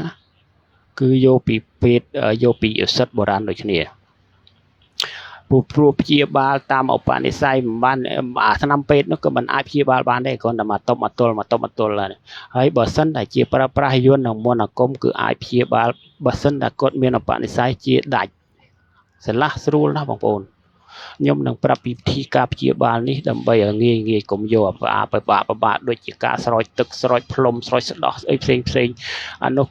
គឺយកពីពេទ្យយកពីឱសថបុរាណដូចគ្នាព្រោះព្យាបាលតាមឧបនិស្ស័យមិនបានអាថ្នាំពេទ្យនោះក៏មិនអាចព្យាបាលបានដែរគ្រាន់តែមកតុបមកទល់មកតុបមកទល់ហើយបើសិនតែជាប្រើប្រាស់យន្តនិងមន្តអាគមគឺអាចព្យាបាលបើសិនតែគាត់មានឧបនិស្ស័យជាដាច់ស្រឡះស្រួលណាស់បងប្អូនខ្ញុំនឹងប្រាប់ពីវិធីការព្យាបាលនេះដើម្បីឲ្យងាយងាយកុំយកអាពិបាកដូចជាការស្រោចទឹកស្រោចផ្លុំស្រោចស្ដោះស្អីផ្សេងផ្សេងអានោះ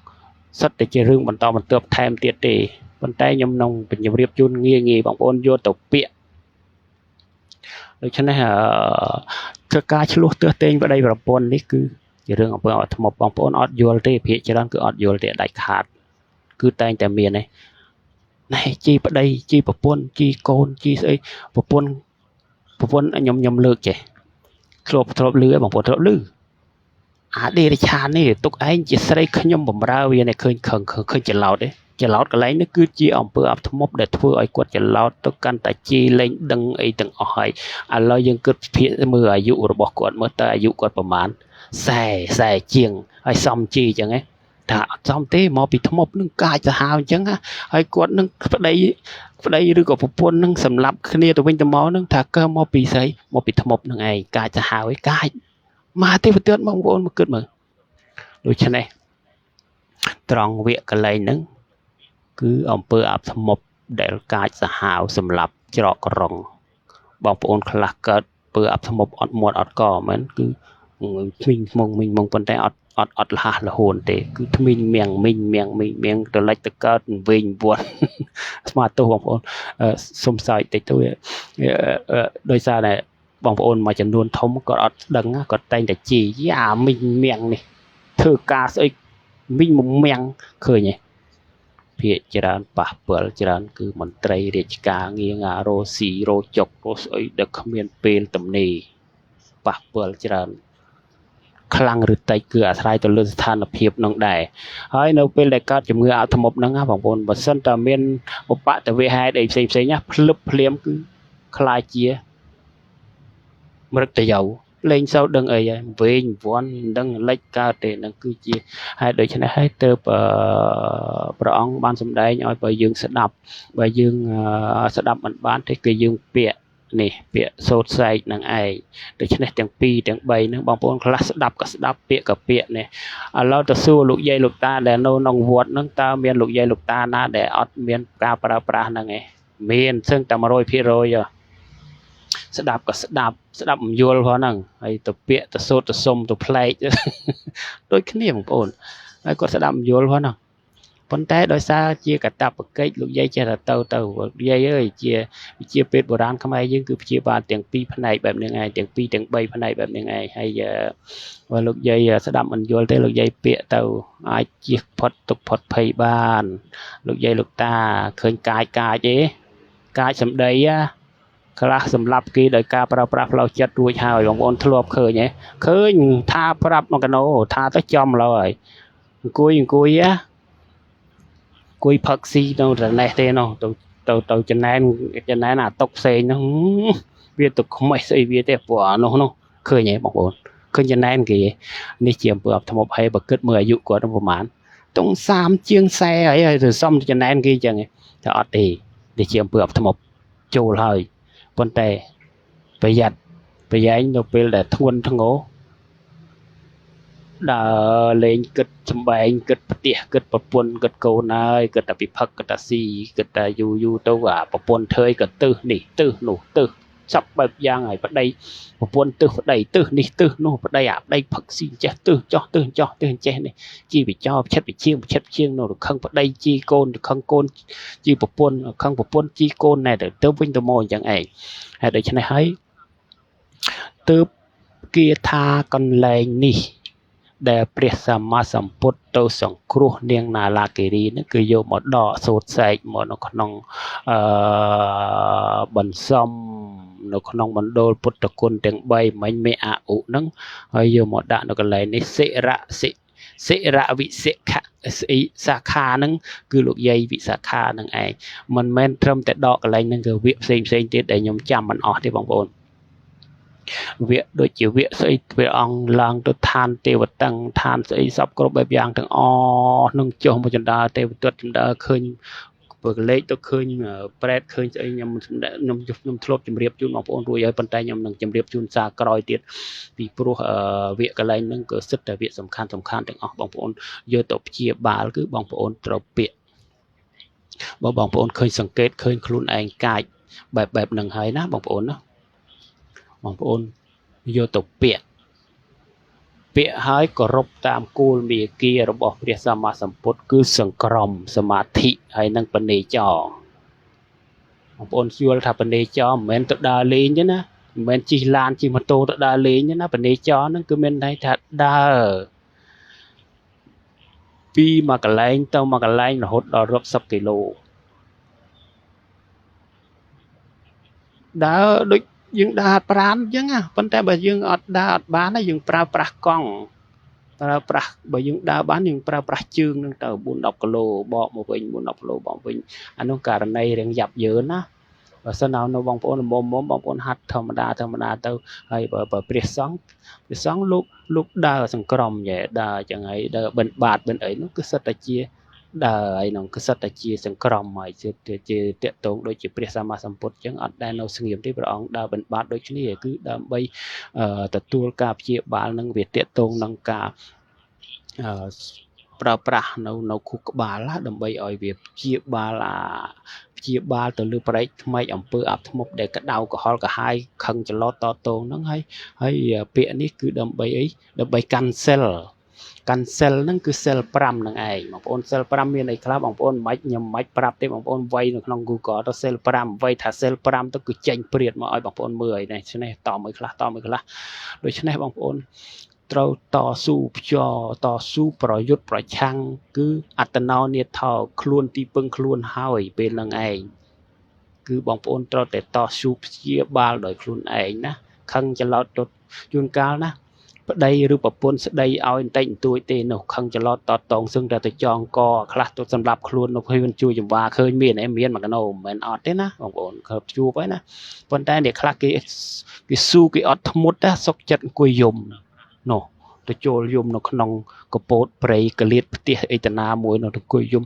សិតតែជារឿងបន្តបន្ទាប់ថែមទៀតទេប៉ុន្តែខ្ញុំនឹងជម្រាបជូនងាយងាយបងប្អូនយកទៅពាក្យដូច្នេះគឺការឆ្លោះទើសទែងប្តីប្រពន្ធនេះគឺជារឿងអំពើអត់ធ្មប់បងប្អូនអត់យល់ទេភាគច្រើនគឺអត់យល់ទេដាច់ខាតគឺតែងតែមានឯណែជីប្តីជីប្រពន្ធជីកូនជីស្អីប្រពន្ធខ្ញុំលើកចេះធ្លាប់លឺបងប្អូនធ្លាប់លឺអាដេរឆាននេះទុកឯងជាស្រីខ្ញុំបំរើវានេះឃើញខឹងឃើញច្រឡោតទេច្រឡោតកន្លែងនេះគឺជាអំពើអាបធ្មប់ដែលធ្វើឲ្យគាត់ច្រឡោតទៅកាន់តែជីលែងដឹងអីទាំងអស់ហើយឥឡូវយើងគិតភាគមើលអាយុរបស់គាត់មើលតើអាយុគាត់ប្រមាណ40ជាងហើយសំជីអញ្ចឹងឯងថាអត់សមទេមកពីធ្មប់នឹងកាចសាហាវអញ្ចឹងហើយគាត់នឹងប្តីឬក៏ប្រពន្ធនឹងសម្លាប់គ្នាទៅវិញទៅមកនឹងថាកើមកពីស្អីមកពីធ្មប់នឹងឯងកាចសាហាវឯងកាចមកទេវទត្តបងប្អូនមកគិតមើលដូច្នេះត្រង់វគ្គកន្លែងហ្នឹងគឺអំពើអាបធ្មប់ដែលកាចសាហាវសម្លាប់ច្រកក្រុងបងប្អូនខ្លះកើតអំពើអាបធ្មប់អត់មាត់អត់កមែនគឺថ្មីងថ្មងមីងមងប៉ុន្តែអត់លះលហួនទេគឺថ្មីងមៀងមីងមៀងមីងមៀងទៅលិចទៅកើតវិញវត្តស្មាទោសបងប្អូនសុំសើចតិចទៅដោយសារតែបងប្អូនមួយចំនួនធំគាត់អត់ដឹងគាត់តែងតែជីយ៉ាមីងមៀងនេះធ្វើការស្អីមីងមៀងឃើញទេភាគច្រើនប៉ះពាល់ច្រើនគឺមន្ត្រីរាជការងារការរស៊ីរចុករស្អីដែលគ្មានពេលទំនេរប៉ះពាល់ច្រើនខ្លាំងឬតិចគឺអាស្រ័យទៅលើស្ថានភាពនឹងដែរហើយនៅពេលដែលកើតជំងឺអាធ្មប់ហ្នឹងណាបងប្អូនបើសិនតែមានឧបតវហេតុអីផ្សេងផ្សេងណាភ្លឹបភ្លាមគឺខ្លាចជាមរតយោលែងសូវដឹងអីហើយវិញវាន់មិនដឹងលិចកើតទេនឹងគឺជាហេតុដូច្នេះហើយទើបព្រះអង្គបានសម្ដែងឲ្យបើយើងស្ដាប់បើយើងស្ដាប់មិនបានទេគឺយើងពាក្យនេះពាក្យសូត្រស្រែកនឹងឯងដូច្នេះទាំង2ទាំង3ហ្នឹងបងប្អូនខ្លះស្ដាប់ក៏ស្ដាប់ពាក្យក៏ពាក្យនេះឥឡូវទៅសួរលោកយាយលោកតាដែលនៅក្នុងវត្តហ្នឹងតើមានលោកយាយលោកតាណាដែលអត់មានការប្រើប្រាស់ហ្នឹងឯងមានសឹងតែ100%ស្ដាប់ក៏ស្ដាប់មិនយល់ផងហ្នឹងហើយទៅពាក្យទៅសូត្រទៅសុំទៅផ្លែកដូចគ្នាបងប្អូនហើយគាត់ស្ដាប់មិនយល់ផងហ្នឹងប៉ុន្តែដោយសារជាកតបកិច្ចលោកយាយចេះតែទៅលោកយាយអើយជាពេទ្យបុរាណខ្មែរយើងគឺព្យាបាលទាំងពីរផ្នែកបែបនេះឯងទាំងពីរទាំង3ផ្នែកបែបនេះឯងហើយបើលោកយាយស្ដាប់មិនយល់ទេលោកយាយពាក្យទៅអាចជៀសផុតទុកផុតភ័យបានលោកយាយលោកតាឃើញកាចទេកាចសម្ដីខ្លះសម្លាប់គេដោយការប្រើប្រាស់ផ្លូវចិត្តរួចហើយបងប្អូនធ្លាប់ឃើញទេឃើញថាប្រាប់មកកណោថាទៅចំឡើយអង្គុយអង្គុយផឹកស៊ីនៅរនេះទេនោះទៅចំណែនអាតុកផ្សេងនោះវាទៅខ្មេះស្អីវាទេព្រោះអានោះឃើញទេបងប្អូនឃើញចំណែនគេនេះជាអំពើអបធ្មប់ហើយបើគិតមើលអាយុគាត់ប្រហែលតុង30ជាង40ហើយទៅសំចំណែនគេអញ្ចឹងតែអត់ទេនេះជាអំពើអបធ្មប់ចូលហើយ ប៉ុន្តែប្រយ័ត្នប្រយែងនៅពេលដែលធ្ងន់ធ្ងរដើរលេងគិតសំបែងគិតផ្ទះគិតប្រពន្ធគិតកូនហើយគិតតែពិភឹកគិតតែស៊ីគិតតែយូរយូរទៅអាប្រពន្ធធ្វើអីក៏ទឹះនេះទឹះនោះទឹះសពបែបយ៉ាងហើយប្តីប្រពន្ធទឹះប្តីទឹះនេះទឹះនោះប្តីអាប្តីផឹកស៊ីចេះទឹះចោះទឹះចោះទឹះចេះនេះជីវិចោឆិតវិជាងឆិតជាងនោះខឹងប្តីជីកូនខឹងកូនជីប្រពន្ធខឹងប្រពន្ធជីកូនណែទៅវិញទៅមកអញ្ចឹងឯងហើយដូច្នេះហើយទើបគាថាកន្លែងនេះដែលព្រះសម្មាសម្ពុទ្ធទៅសង្គ្រោះនាងណាឡាគិរីនេះគឺយកមកដកសូត្រសែកមកនៅក្នុងបន្សំនៅក្នុងមណ្ឌលពុទ្ធគុណទាំង3មិញមេអឧហ្នឹងហើយយកមកដាក់នៅកន្លែងនេះសិរៈសិរៈវិសិខៈស្អីសាខាហ្នឹងគឺលោកយាយវិសាខាហ្នឹងឯងមិនមែនត្រឹមតែដកកន្លែងហ្នឹងគឺវគ្គផ្សេងផ្សេងទៀតដែលខ្ញុំចាំមិនអស់ទេបងប្អូនវគ្គដូចជាវគ្គស្អីព្រះអង្គឡើងទៅឋានទេវតឹងឋានស្អីសពគ្រប់បែបយ៉ាងទាំងអស់នឹងចុះមកចណ្ដាលទេវទត្តចណ្ដាលឃើញបើកលេខទៅឃើញប្រែតឃើញស្អីខ្ញុំខ្ញុំខ្ញុំធ្លាប់ជម្រាបជូនបងប្អូនរួចហើយប៉ុន្តែខ្ញុំនឹងជម្រាបជូនសារក្រោយទៀតពីព្រោះវគ្គកន្លែងហ្នឹងគឺសិតតែវគ្គសំខាន់សំខាន់ទាំងអស់បងប្អូនយកទៅព្យាបាលគឺបងប្អូនត្រូវពាក្យបើបងប្អូនឃើញសង្កេតឃើញខ្លួនឯងកាចបែបហ្នឹងហើយណាបងប្អូនណាបងប្អូនយកទៅពាក្យហើយគោរពតាមគោលមាគ៌ារបស់ព្រះសម្មាសម្ពុទ្ធគឺសង្ក្រមសមាធិហើយនិងបនេចរបងប្អូនយល់ថាបនេចរមិនមែនទៅដើរលេងទេណាមិនមែនជិះឡានជិះម៉ូតូទៅដើរលេងទេណាបនេចរហ្នឹងគឺមានន័យថាដើរពីមួយកន្លែងទៅមួយកន្លែងរហូតដល់រាប់សិបគីឡូដើរដូចយើងដើរប្រានអញ្ចឹងណាប៉ុន្តែបើយើងអត់ដើរអត់បានទេយើងប្រើប្រាស់កង់ប្រើប្រាស់បើយើងដើរបានយើងប្រើប្រាស់ជើងនឹងទៅ4 10គីឡូបកមកវិញ4 10គីឡូបកវិញអានោះករណីរៀងយ៉ាប់យឺនណាបើសិននៅបងប្អូនល្មមបងប្អូនហាត់ធម្មតាធម្មតាទៅហើយបើព្រះសង្ឃលោកដើរសង្ក្រមយែដើរអញ្ចឹងហើយដើរបិណ្ឌបាតបិណ្ឌអីនោះគឺសិតតែជាដើរហើយនោះគឺសិតតែជាសង្ក្រមហើយជាតកតងដូចជាព្រះសម្មាសម្ពុទ្ធអញ្ចឹងអត់ដែលនៅស្ងៀមទេព្រះអង្គដើរបិណ្ឌបាតដូចគ្នាគឺដើម្បីទទួលការព្យាបាលនឹងវាតកតងនឹងការប្រើប្រាស់នៅខួរក្បាលដើម្បីឲ្យវាព្យាបាលព្យាបាលទៅលើប្រែកថ្មីអំពើអាប់ធ្មប់ដែលក្តៅក្រហល់ក្រហាយខឹងចលោតតតងហ្នឹងហើយពាក្យនេះគឺដើម្បីអីដើម្បីកាន់សិលកាន់សិលហ្នឹងគឺសិល5ហ្នឹងឯងបងប្អូនសិល5មានអីខ្លះបងប្អូនមិនបាច់ខ្ញុំមិនបាច់ប្រាប់ទេបងប្អូនវាយនៅក្នុង Google ទៅសិល5វាយថាសិល5ទៅគឺចេញព្រាតមកឲ្យបងប្អូនមើលហើយនេះនេះតមួយខ្លះតមួយខ្លះដូច្នេះបងប្អូនត្រូវតស៊ូភ្ជាតស៊ូប្រយុទ្ធប្រឆាំងគឺអត្តនោនាថោខ្លួនទីពឹងខ្លួនហើយពេលហ្នឹងឯងគឺបងប្អូនត្រូវតែតស៊ូព្យាបាលដោយខ្លួនឯងណាខឹងច្រឡោតទៅជួនកាលណាប្តីឬប្រពន្ធស្ដីឲ្យបន្តិចបន្តួចទេនោះខឹងច្រឡោតតតងសឹងតែទៅចងកខ្លះទៅសម្រាប់ខ្លួននោះឃើញជួយចង្វាឃើញមានឯមានមួយកណោមិនមែនអត់ទេណាបងប្អូនខើបជួបហើយណាប៉ុន្តែអ្នកខ្លះគេស៊ូគេអត់ធ្មត់ណាសុកចិត្តអង្គុយយំនោះទៅចូលយំនៅក្នុងកពតព្រៃកលៀតផ្ទះអីតាណាមួយនោះទៅអង្គុយយំ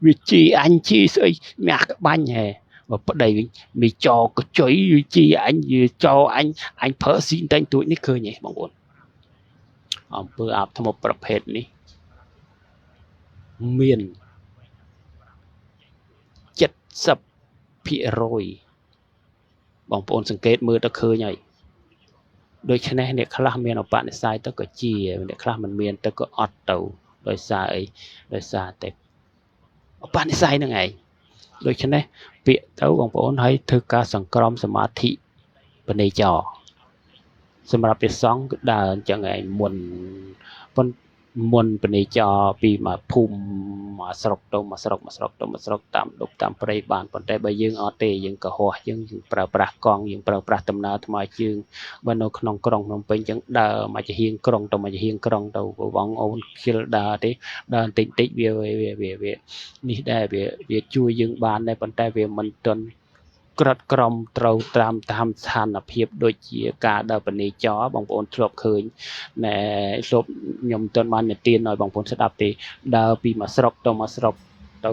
វាជីអញជីស្អីមាក់ក្បាញ់ហែបើប្តីវិញមីចោកចុយជីអញចោអញអញប្រើស៊ីតែងទួចនេះឃើញទេបងប្អូនអំពើអាបធ្មប់ប្រភេទនេះមាន 70% បងប្អូនសង្កេតមើលទៅឃើញហើយដូច្នេះអ្នកខ្លះមានឧបនិស្ស័យទៅក៏ជាអ្នកខ្លះមិនមានទៅក៏អត់ទៅដោយសារអីដោយសារតែឧបនិស្ស័យហ្នឹងឯងដូច្នេះពាក្យទៅបងប្អូនឲ្យធ្វើការសង្ក្រមសមាធិបនេចរសម្រាប់ព្រះសង្ឃគឺដើរអញ្ចឹងឯងមុនមុនបនេចរពីមួយភូមិមួយស្រុកទៅមួយស្រុកមួយស្រុកទៅមួយស្រុកតាមដប់តាមព្រៃបានប៉ុន្តែបើយើងអត់ទេយើងកុហកយើងប្រើប្រាស់កង់យើងប្រើប្រាស់ដំណើរថ្មើរជើងបើនៅក្នុងក្រុងភ្នំពេញអញ្ចឹងដើរមួយចំហៀងក្រុងទៅមួយចំហៀងក្រុងទៅបងអូនខ្ជិលដើរទេដើរបន្តិចតិចវាវានេះដែរវាជួយយើងបានដែរប៉ុន្តែវាមិនទាន់ក្រិតក្រមត្រូវតាមស្ថានភាពដូចជាការដើរបនេចរបងប្អូនធ្លាប់ឃើញណែធ្លាប់ខ្ញុំមិនទាន់បាននិទានឲ្យបងប្អូនស្ដាប់ទេដើរពីមួយស្រុកទៅមួយស្រុកទៅ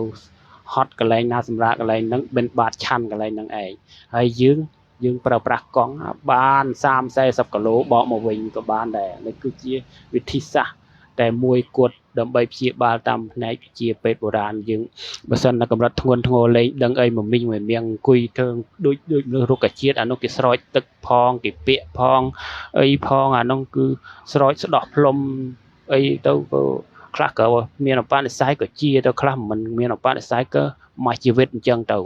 ហត់កន្លែងណាសម្រាប់កន្លែងហ្នឹងបិណ្ឌបាតឆាន់កន្លែងហ្នឹងឯងហើយយើង យើងប្រើប្រាស់កង់បាន30 40គីឡូបកមកវិញក៏បានដែរនេះគឺជាវិធីសាស្ត្រតែមួយគត់ដើម្បីព្យាបាលតាមផ្នែកវិជាពេទ្យបុរាណយើងបើសិនតែកម្រិតធ្ងន់ធ្ងរលែងដឹងអីមមីញមមៀងអង្គុយធ្វើដូចដូចមនុស្សរុក្ខជាតិអានោះគេស្រោចទឹកផងគេពាក់ផងអីផងអានោះគឺស្រោចស្ដោះផ្លុំអីទៅក៏ខ្លះក៏មានឧបនិស្ស័យក៏ជាទៅខ្លះមិនមានឧបនិស្ស័យក៏មួយជីវិតអញ្ចឹងទៅ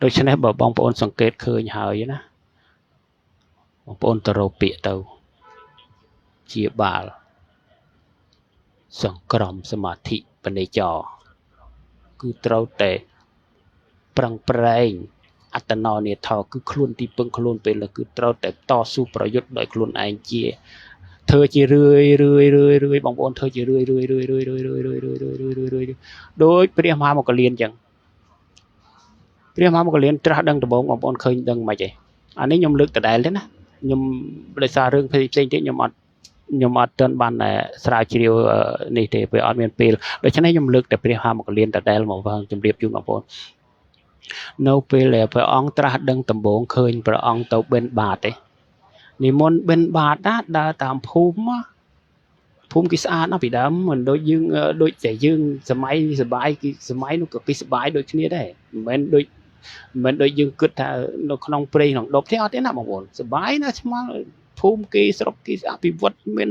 ដូច្នេះបើបងប្អូនសង្កេតឃើញហើយណាបងប្អូនទៅរកពាក្យទៅជាបាលសង្ក្រមសមាធិបនិចរគឺត្រូវតែប្រឹងប្រែងអត្តនោនេថោគឺខ្លួនទីពឹងខ្លួនពេលលើគឺត្រូវតែតស៊ូប្រយុទ្ធដោយខ្លួនឯងជាធ្វើជារឿយរឿយរឿយរឿយបងប្អូនធ្វើជារឿយរឿយរឿយរឿយរឿយរឿយរឿយរឿយរឿយរឿយរឿយរឿយដោយព្រះមហាមោគលានអញ្ចឹងព្រះមហាមោគលានត្រាស់ដឹងដំបូងបងប្អូនឃើញដឹងមិនទេអានេះខ្ញុំលើកដដែលទេណាខ្ញុំដោយសាររឿងផ្សេងផ្សេងទៀតខ្ញុំអត់ទាន់បានស្រាវជ្រាវនេះទេវាអត់មានពេលដូច្នេះខ្ញុំលើកតែព្រះមហាមោគលានដដែលមកជម្រាបជូនបងប្អូននៅពេលដែលព្រះអង្គត្រាស់ដឹងដំបូងឃើញព្រះអង្គទៅបិណ្ឌបាតទេនិមន្តបិណ្ឌបាតណាដើរតាមភូមិភូមិគេស្អាតណាស់ពីដើមមិនដូចយើងដូចតែយើងសម័យសបាយគេសម័យនោះក៏គេសបាយដូចគ្នាដែរមិនមែនដូចយើងគិតថានៅក្នុងព្រៃក្នុងដប់ទេអត់ទេណាបងប្អូនសបាយណាស់ឆ្មាល់ភូមិគេស្រុកគេអភិវឌ្ឍមាន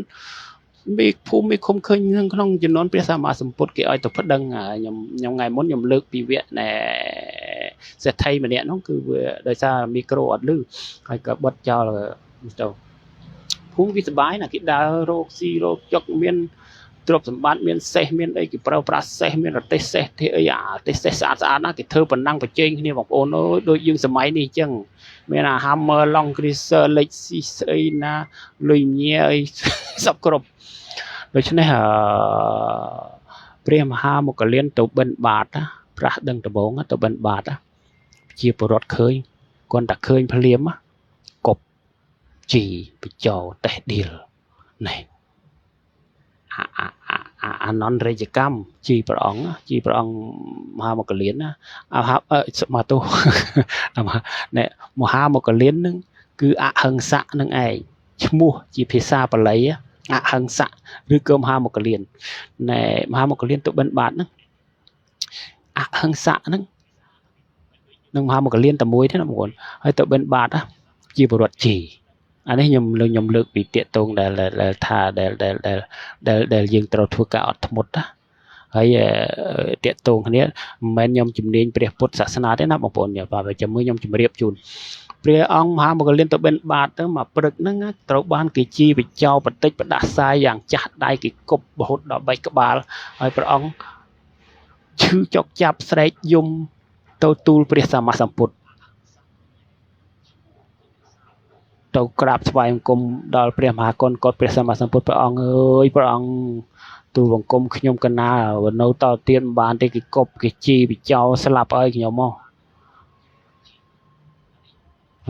មេភូមិមេឃុំឃើញក្នុងចំនួនព្រះសម្មាសម្ពុទ្ធគេឲ្យទៅប្តឹងខ្ញុំថ្ងៃមុនខ្ញុំលើកពីវគ្គណែសេដ្ឋីម្នាក់នោះគឺវាដោយសារមីក្រូអត់លឺហើយក៏បិទចោលទៅភូមិគេសបាយណាស់គេដើររកស៊ីរកចុកមានទ្រព្យសម្បត្តិមានសេះមានអីគេប្រើប្រាស់សេះមានរទេះសេះទេអីអារទេះសេះស្អាតស្អាតណាស់គេធ្វើប៉ុណ្ណឹងប្រជែងគ្នាបងប្អូនអើយដូចយើងសម័យនេះអញ្ចឹងមានអា Hammer Long Cruiser Lexus អីណាលុយញ៉ែអីសពគ្រប់ដូច្នេះព្រះមហាមោគលានទៅបិណ្ឌបាតប្រាស់ដឹងដំបងទៅបិណ្ឌបាតជាពលរដ្ឋឃើញគាត់តែឃើញភ្លាមកប់ជីបចោតេះឌីលនេះអានន្តរយកម្មជីព្រះអង្គជីព្រះអង្គមហាមោគលានណាមកទោនេះមហាមោគលាននឹងគឺអហិង្សៈនឹងឯងឈ្មោះជាភាសាបាលីអហិង្សៈឬក៏មហាមោគលានណែមហាមោគលានទៅបិណ្ឌបាតហ្នឹងអហិង្សៈហ្នឹងនឹងមហាមោគលានតែមួយទេណាបងប្អូនហើយទៅបិណ្ឌបាតជាបរិវត្តជីអានេះខ្ញុំលើកពីតាកតងដែលថាដែលដែលដែលដែលដែលយើងត្រូវធ្វើការអត់ធ្មត់ណាហើយតាកតងគ្នាមិនមែនខ្ញុំជំនាញព្រះពុទ្ធសាសនាទេណាបងប្អូនបាទចាំមើលខ្ញុំជម្រាបជូនព្រះអង្គមហាមោគលានទៅបិណ្ឌបាតទៅមកព្រឹកហ្នឹងត្រូវបានគេជីបចោបតិចបដាសាយយ៉ាងចាស់ដៃគេគប់រហូតដល់បែកក្បាលហើយព្រះអង្គឈឺចុកចាប់ស្រែកយំទៅទូលព្រះសម្មាសម្ពុទ្ធទៅក្រាបថ្វាយបង្គំដល់ព្រះមហាកុនកុដព្រះសម្មាសម្ពុទ្ធព្រះអង្គអើយព្រះអង្គទូលបង្គំខ្ញុំកណានៅតទៀតមិនបានទេគេគប់គេជីបចោស្លាប់ហើយខ្ញុំមក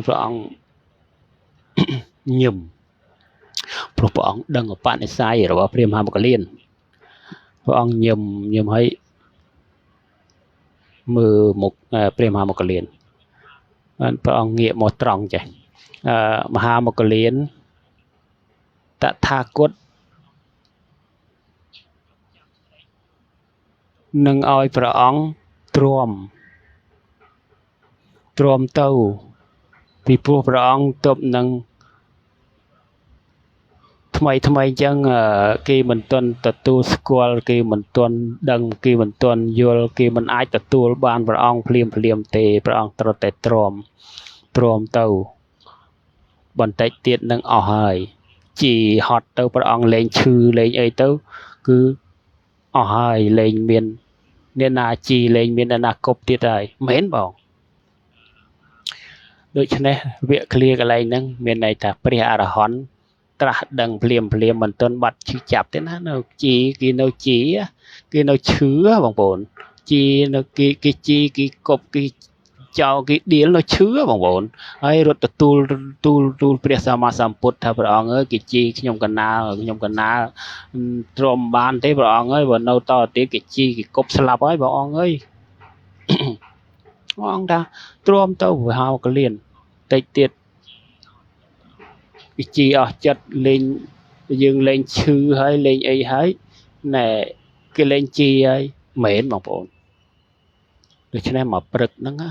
ព្រះអង្គញឹមព្រោះព្រះអង្គដឹងឧបនិស្ស័យរបស់ព្រះមហាមោគលានព្រះអង្គញឹមញឹមឲ្យមើលមុខព្រះមហាមោគលានបានព្រះអង្គងាកមកត្រង់ចេះមហាមោគលានតថាគតនឹងឲ្យព្រះអង្គទ្រាំទៅពីព្រោះព្រះអង្គទប់នឹងថ្មីថ្មីអញ្ចឹងគេមិនទាន់ទទួលស្គាល់គេមិនទាន់ដឹងគេមិនទាន់យល់គេមិនអាចទទួលបានព្រះអង្គភ្លាមភ្លាមទេព្រះអង្គត្រូវតែទ្រាំទៅបន្តិចទៀតនឹងអស់ហើយជីហត់ទៅព្រះអង្គលែងឈឺលែងអីទៅគឺអស់ហើយលែងមានអ្នកណាជីលែងមានអ្នកណាគប់ទៀតហើយមែនបងដូច្នេះវគ្គឃ្លាកន្លែងហ្នឹងមានន័យថាព្រះអរហន្តត្រាស់ដឹងភ្លាមភ្លាមមិនទាន់បាត់ឈឺចាប់ទេណានៅជីគេនៅជីគេនៅឈឺបងប្អូនជីនៅគេជីគេគប់គេចោលគេដៀលនៅឈឺបងប្អូនហើយរត់ទៅទូលព្រះសម្មាសម្ពុទ្ធថាព្រះអង្គអើយគេជីខ្ញុំកណាលទ្រាំបានទេព្រះអង្គអើយបើនៅតទៀតគេជីគេគប់ស្លាប់ហើយព្រះអង្គអើយព្រះអង្គថាទ្រាំទៅវាហៅកលៀន តិចទៀតគេជីអស់ចិត្តលេងយើងលេងឈឺហើយលេងអីហើយណែគេលេងជីហើយមែនបងប្អូនដូច្នេះមកព្រឹកហ្នឹងណា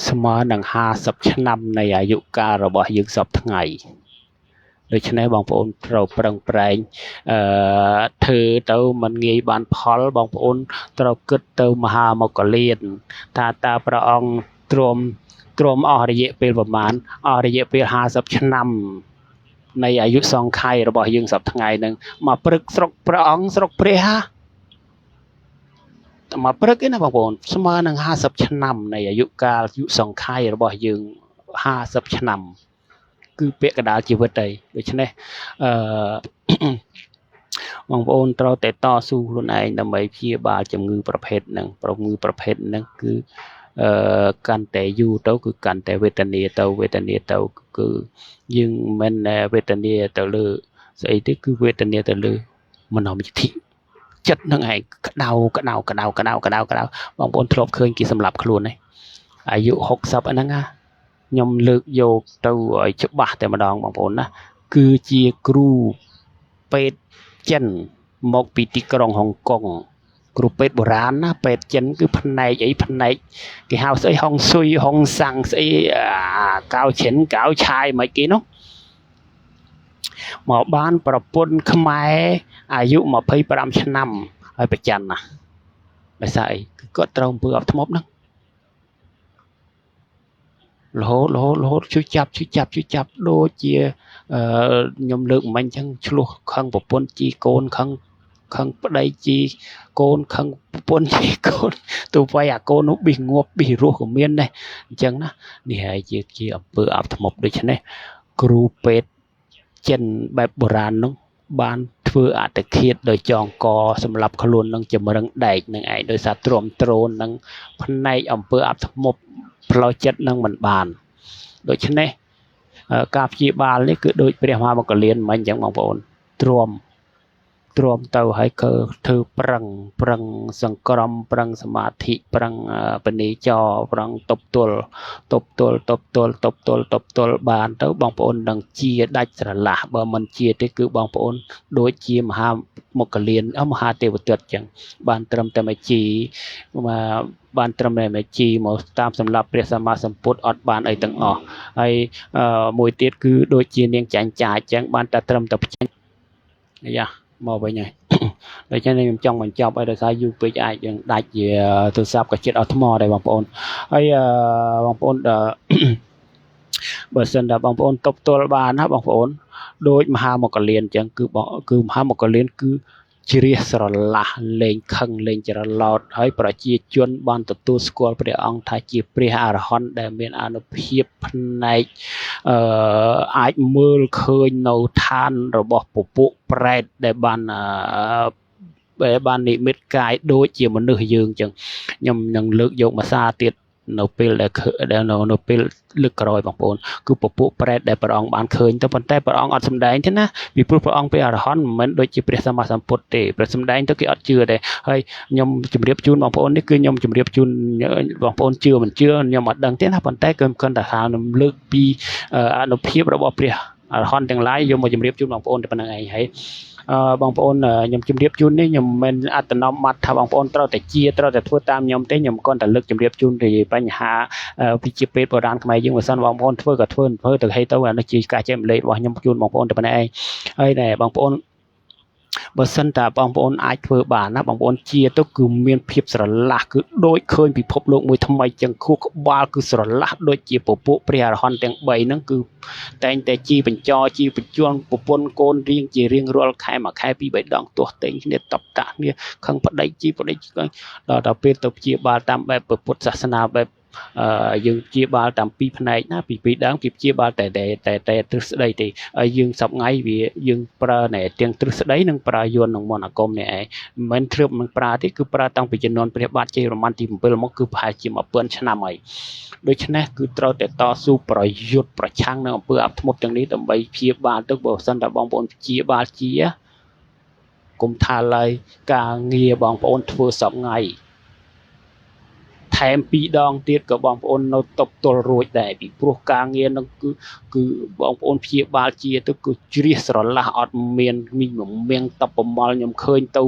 ស្មើនឹង50ឆ្នាំនៃអាយុកាលរបស់យើងសពថ្ងៃដូច្នេះបងប្អូនត្រូវប្រឹងប្រែងធ្វើទៅមិនងាយបានផលបងប្អូនត្រូវគិតទៅមហាមគ្គលានថាតើព្រះអង្គទ្រាំអស់រយៈពេលប្រមាណអស់រយៈពេល50ឆ្នាំនៃអាយុសង្ខ័យរបស់យើងសពថ្ងៃហ្នឹងមកព្រឹកស្រុកព្រះអង្គស្រុកព្រះមកព្រឹកឯណាបងប្អូនស្មើនឹង50ឆ្នាំនៃអាយុកាលអាយុសង្ខ័យរបស់យើង50ឆ្នាំគឺពាក្យកណ្ដាលជីវិតហើយដូច្នេះអឺបងប្អូនត្រូវតែតស៊ូខ្លួនឯងដើម្បីព្យាបាលជំងឺប្រភេទហ្នឹងជំងឺប្រភេទហ្នឹងគឺកាន់តែយូរទៅគឺកាន់តែវេទនាទៅវេទនាទៅគឺយើងមិនវេទនាទៅលើស្អីទេគឺវេទនាទៅលើមនោមយធិចិត្តនឹងឯងក្តៅក្តៅក្តៅក្តៅក្តៅក្តៅបងប្អូនធ្លាប់ឃើញគេសម្លាប់ខ្លួនទេអាយុ60ហ្នឹងណាខ្ញុំលើកយកទៅឲ្យច្បាស់តែម្ដងបងប្អូនណាគឺជាគ្រូពេទ្យចិនមកពីទីក្រុងហុងកុងគ្រូពេទ្យបុរាណណាពេទ្យចិនគឺផ្នែកអីផ្នែកគេហៅស្អីហុងស៊ុយហុងសាំងស្អីកៅឆិនកៅឆាយមិនគេនោះមកបានប្រពន្ធខ្មែរអាយុ25ឆ្នាំហើយប្រច័នណាដោយសារអីគឺគាត់ត្រូវអំពើអបធ្មប់ហ្នឹងរហូតរហូតរហូតជួយចាប់ជួយចាប់ជួយចាប់ដូចជាខ្ញុំលើកមិញអញ្ចឹងឆ្លោះខឹងប្រពន្ធជីកូនខឹងខឹងប្តីជីកូនខឹងប្រពន្ធជីកូនទោះបីអាកូននោះប៊ីសងាប់ប៊ីសរស់ក៏មានដែរអញ្ចឹងណានេះហើយជាអំពើអបធ្មប់ដូច្នេះគ្រូពេទ្យចិនបែបបុរាណនោះបានធ្វើអត្តឃាតដោយចងកសម្រាប់ខ្លួននឹងចម្រឹងដែកនឹងឯងដោយសារទ្រាំទ្រនឹងផ្នែកអំពើអបធ្មប់ផ្លូវចិត្តនឹងមិនបានដូច្នេះការព្យាបាលនេះគឺដូចព្រះមហាមគ្គលានមិញអញ្ចឹងបងប្អូនទ្រាំទៅហើយគឺធ្វើប្រឹងប្រឹងសង្ក្រមប្រឹងសមាធិប្រឹងបនីចរប្រឹងទប់ទល់ទប់ទល់ទប់ទល់ទប់ទល់ទប់ទល់បានទៅបងប្អូននឹងជាដាច់ស្រឡះបើមិនជាទេគឺបងប្អូនដូចជាមហាមគ្គលានមហាទេវទត្តអញ្ចឹងបានត្រឹមតែមកជីបានត្រឹមតែមកជីមកតាមសម្រាប់ព្រះសម្មាសម្ពុទ្ធអត់បានអីទាំងអស់ហើយមួយទៀតគឺដូចជានាងចាញ់ចាចអញ្ចឹងបានតែត្រឹមតែផ្ចាញ់អាយ៉ាមកវិញហើយដូច្នេះខ្ញុំចង់បញ្ចប់ឲ្យដោយសារយូរពេកអាចយើងដាច់ជាទូរស័ព្ទក៏ចិត្តអស់ថ្មដែរបងប្អូនហើយបងប្អូនបើសិនតែបងប្អូនទប់ទល់បានណាបងប្អូនដូចមហាមគ្គលានអញ្ចឹងគឺមហាមគ្គលានគឺជ្រះស្រឡះលេងខឹងលេងច្រឡោតហើយប្រជាជនបានទទួលស្គាល់ព្រះអង្គថាជាព្រះអរហន្តដែលមានអានុភាពផ្នែកអាចមើលឃើញនៅឋានរបស់ពពួកប្រែតដែលបាននិមិត្តកាយដូចជាមនុស្សយើងអញ្ចឹងខ្ញុំនឹងលើកយកមួយសារទៀតនៅពេលដែលនៅពេលលើកក្រោយបងប្អូនគឺពពួកប្រែតដែលព្រះអង្គបានឃើញទៅប៉ុន្តែព្រះអង្គអត់សម្ដែងទេណាពីព្រោះព្រះអង្គព្រះអរហន្តមិនមែនដូចជាព្រះសម្មាសម្ពុទ្ធទេព្រះសម្ដែងទៅគេអត់ជឿទេហើយខ្ញុំជម្រាបជូនបងប្អូននេះគឺខ្ញុំជម្រាបជូនបងប្អូនជឿមិនជឿខ្ញុំអត់ដឹងទេណាប៉ុន្តែគឺគ្រាន់តែថាខ្ញុំលើកពីអនុភាពរបស់ព្រះអរហន្តទាំងឡាយយកមកជម្រាបជូនបងប្អូនតែប៉ុណ្្នឹងឯងហើយបងប្អូនខ្ញុំជម្រាបជូននេះខ្ញុំមិនអត្តនោម័តថាបងប្អូនត្រូវតែជាត្រូវតែធ្វើតាមខ្ញុំទេខ្ញុំគ្រាន់តែលើកជម្រាបជូនពីបញ្ហាវិជាពេទ្យបុរាណខ្មែរយើងបើសិនបងប្អូនធ្វើក៏ធ្វើធ្វើទៅហីទៅអានេះជាការចែកម្លែករបស់ខ្ញុំជូនបងប្អូនតែប៉ុណ្្នេះឯងហើយណែបងប្អូនបើសិនតាបងប្អូនអាចធ្វើបានណាបងប្អូនជាទៅគឺមានភាពស្រឡះគឺដូចឃើញពិភពលោកមួយថ្មីចឹងខួរក្បាលគឺស្រឡះដូចជាពពួកព្រះអរហន្តទាំង3ហ្នឹងគឺតែងតែជីបញ្ចរជីបញ្ជន់ប្រពន្ធកូនរៀងជារៀងរាល់ខែមួយខែពីរបីដងទាស់ទែងគ្នាតបតាក់គ្នាខឹងប្តីជីប្តីដល់ពេលទៅព្យាបាលតាមបែបពុទ្ធសាសនាបែបយើងព្យាបាលតាមពីរផ្នែកណាពីដើមគេព្យាបាលតែទ្រឹស្ដីទេហើយយើងសប្ងៃវាយើងប្រើណែទាំងទ្រឹស្ដីនិងប្រើយន្តនិងមន្តអាគមនេះឯងមិនមែនធ្លាប់មិនប្រើទេគឺប្រើតាំងពីជំនាន់ព្រះបាទជ័យរម័នទី7មកគឺប្រហែលជា1000ឆ្នាំហើយដូច្នេះគឺត្រូវតែតស៊ូប្រយុទ្ធប្រឆាំងនឹងអំពើអាបធ្មប់ទាំងនេះដើម្បីព្យាបាលទៅបើសិនតែបងប្អូនព្យាបាលជាគុំថាឡើយការងារបងប្អូនធ្វើសប្ងៃថ ថែម2ដងទៀតក៏បងប្អូននៅតបទល់រួចដែរពីព្រោះការងារនឹងគឺបងប្អូនព្យាបាលជាទៅគឺជ្រះស្រឡះអត់មានមីងមៀងតបប្រមល់ខ្ញុំឃើញទៅ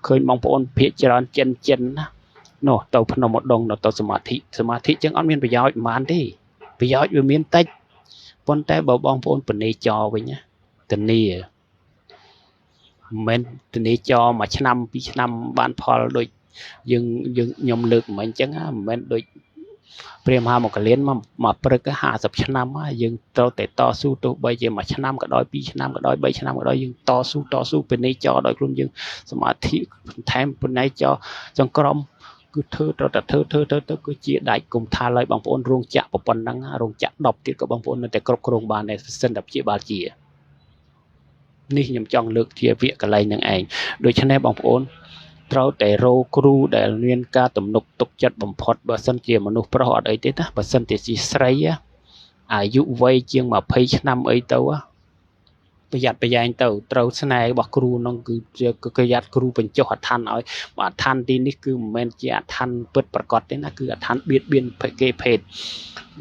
ឃើញបងប្អូនភាកច្រើនចិនចិនណានោះទៅភ្នំឧដុង្គទៅសមាធិសមាធិចឹងអត់មានប្រយោជន៍ប៉ុន្មានទេប្រយោជន៍វាមានតិចប៉ុន្តែបើបងប្អូនបនេចរវិញណាធានាមិនមែនធានាចរមួយឆ្នាំពីរឆ្នាំបានផលដូចយើងយើងខ្ញុំលើកមិញអញ្ចឹងមិនមែនដូចព្រះមហាមកលៀនមកព្រឹក50ឆ្នាំយើងត្រូវតែតស៊ូទោះបីជាមួយឆ្នាំក៏ដោយ2ឆ្នាំក៏ដោយ3ឆ្នាំក៏ដោយយើងតស៊ូតស៊ូបនេចរដោយខ្លួនយើងសមាធិបន្ថែមបនេចរចង្ក្រមគឺធ្វើត្រូវតែធ្វើធ្វើទៅទៅគឺជាដាច់គុំថាឡើយបងប្អូនរោងចក្រប៉ុណ្ណឹងរោងចក្រ10ទៀតក៏បងប្អូននៅតែគ្រប់គ្រងបានដែរសិនតែព្យាបាលជានេះខ្ញុំចង់លើកជាវគ្គកន្លែងនឹងឯងដូច្នេះបងប្អូនត្រូវតែរកគ្រូដែលមានការទំនុកទុកចិត្តបំផុតបើសិនជាមនុស្សប្រុសអត់អីទេណាបើសិនជាស្រីអាយុវ័យជាង20ឆ្នាំអីទៅប្រយ័ត្នប្រយែងទៅត្រូវស្នេហ៍របស់គ្រូនោះគឺជាប្រយ័ត្នគ្រូបញ្ចុះអឋានឲ្យអឋានទីនេះគឺមិនមែនជាអឋានពិតប្រកបទេណាគឺអឋានបៀតបៀនគេភេទ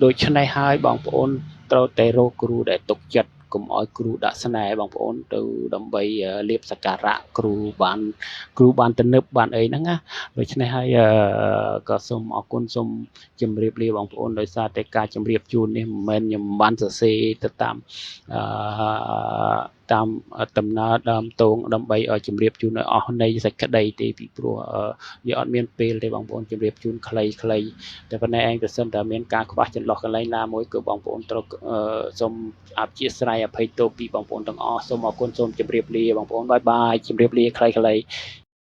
ដូច្នេះហើយបងប្អូនត្រូវតែរកគ្រូដែលទុកចិត្តកុំឲ្យគ្រូដាក់ស្នេហ៍បងប្អូនទៅដើម្បីលៀបសក្ការៈគ្រូបានគ្រូបានទំនឹបបានអីហ្នឹងណាដូច្នេះហើយក៏សូមអរគុណសូមជម្រាបលាបងប្អូនដោយសារតែការជម្រាបជូននេះមិនមែនខ្ញុំបានសរសេរទៅតាមអឺតាមដំណើរដើមតងដើម្បីឲ្យជម្រាបជូនឲ្យអស់នៃសេចក្តីទេពីព្រោះវាអត់មានពេលទេបងប្អូនជម្រាបជូនខ្លីៗតែប៉ុណ្ណេះឯងប្រសិនតែមានការខ្វះចន្លោះកន្លែងណាមួយគឺបងប្អូនត្រូវសូមអធិស្ឋានអភ័យទោសពីបងប្អូនទាំងអស់សូមអរគុណសូមជម្រាបលាបងប្អូនបាយបាយជម្រាបលាខ្លីៗ។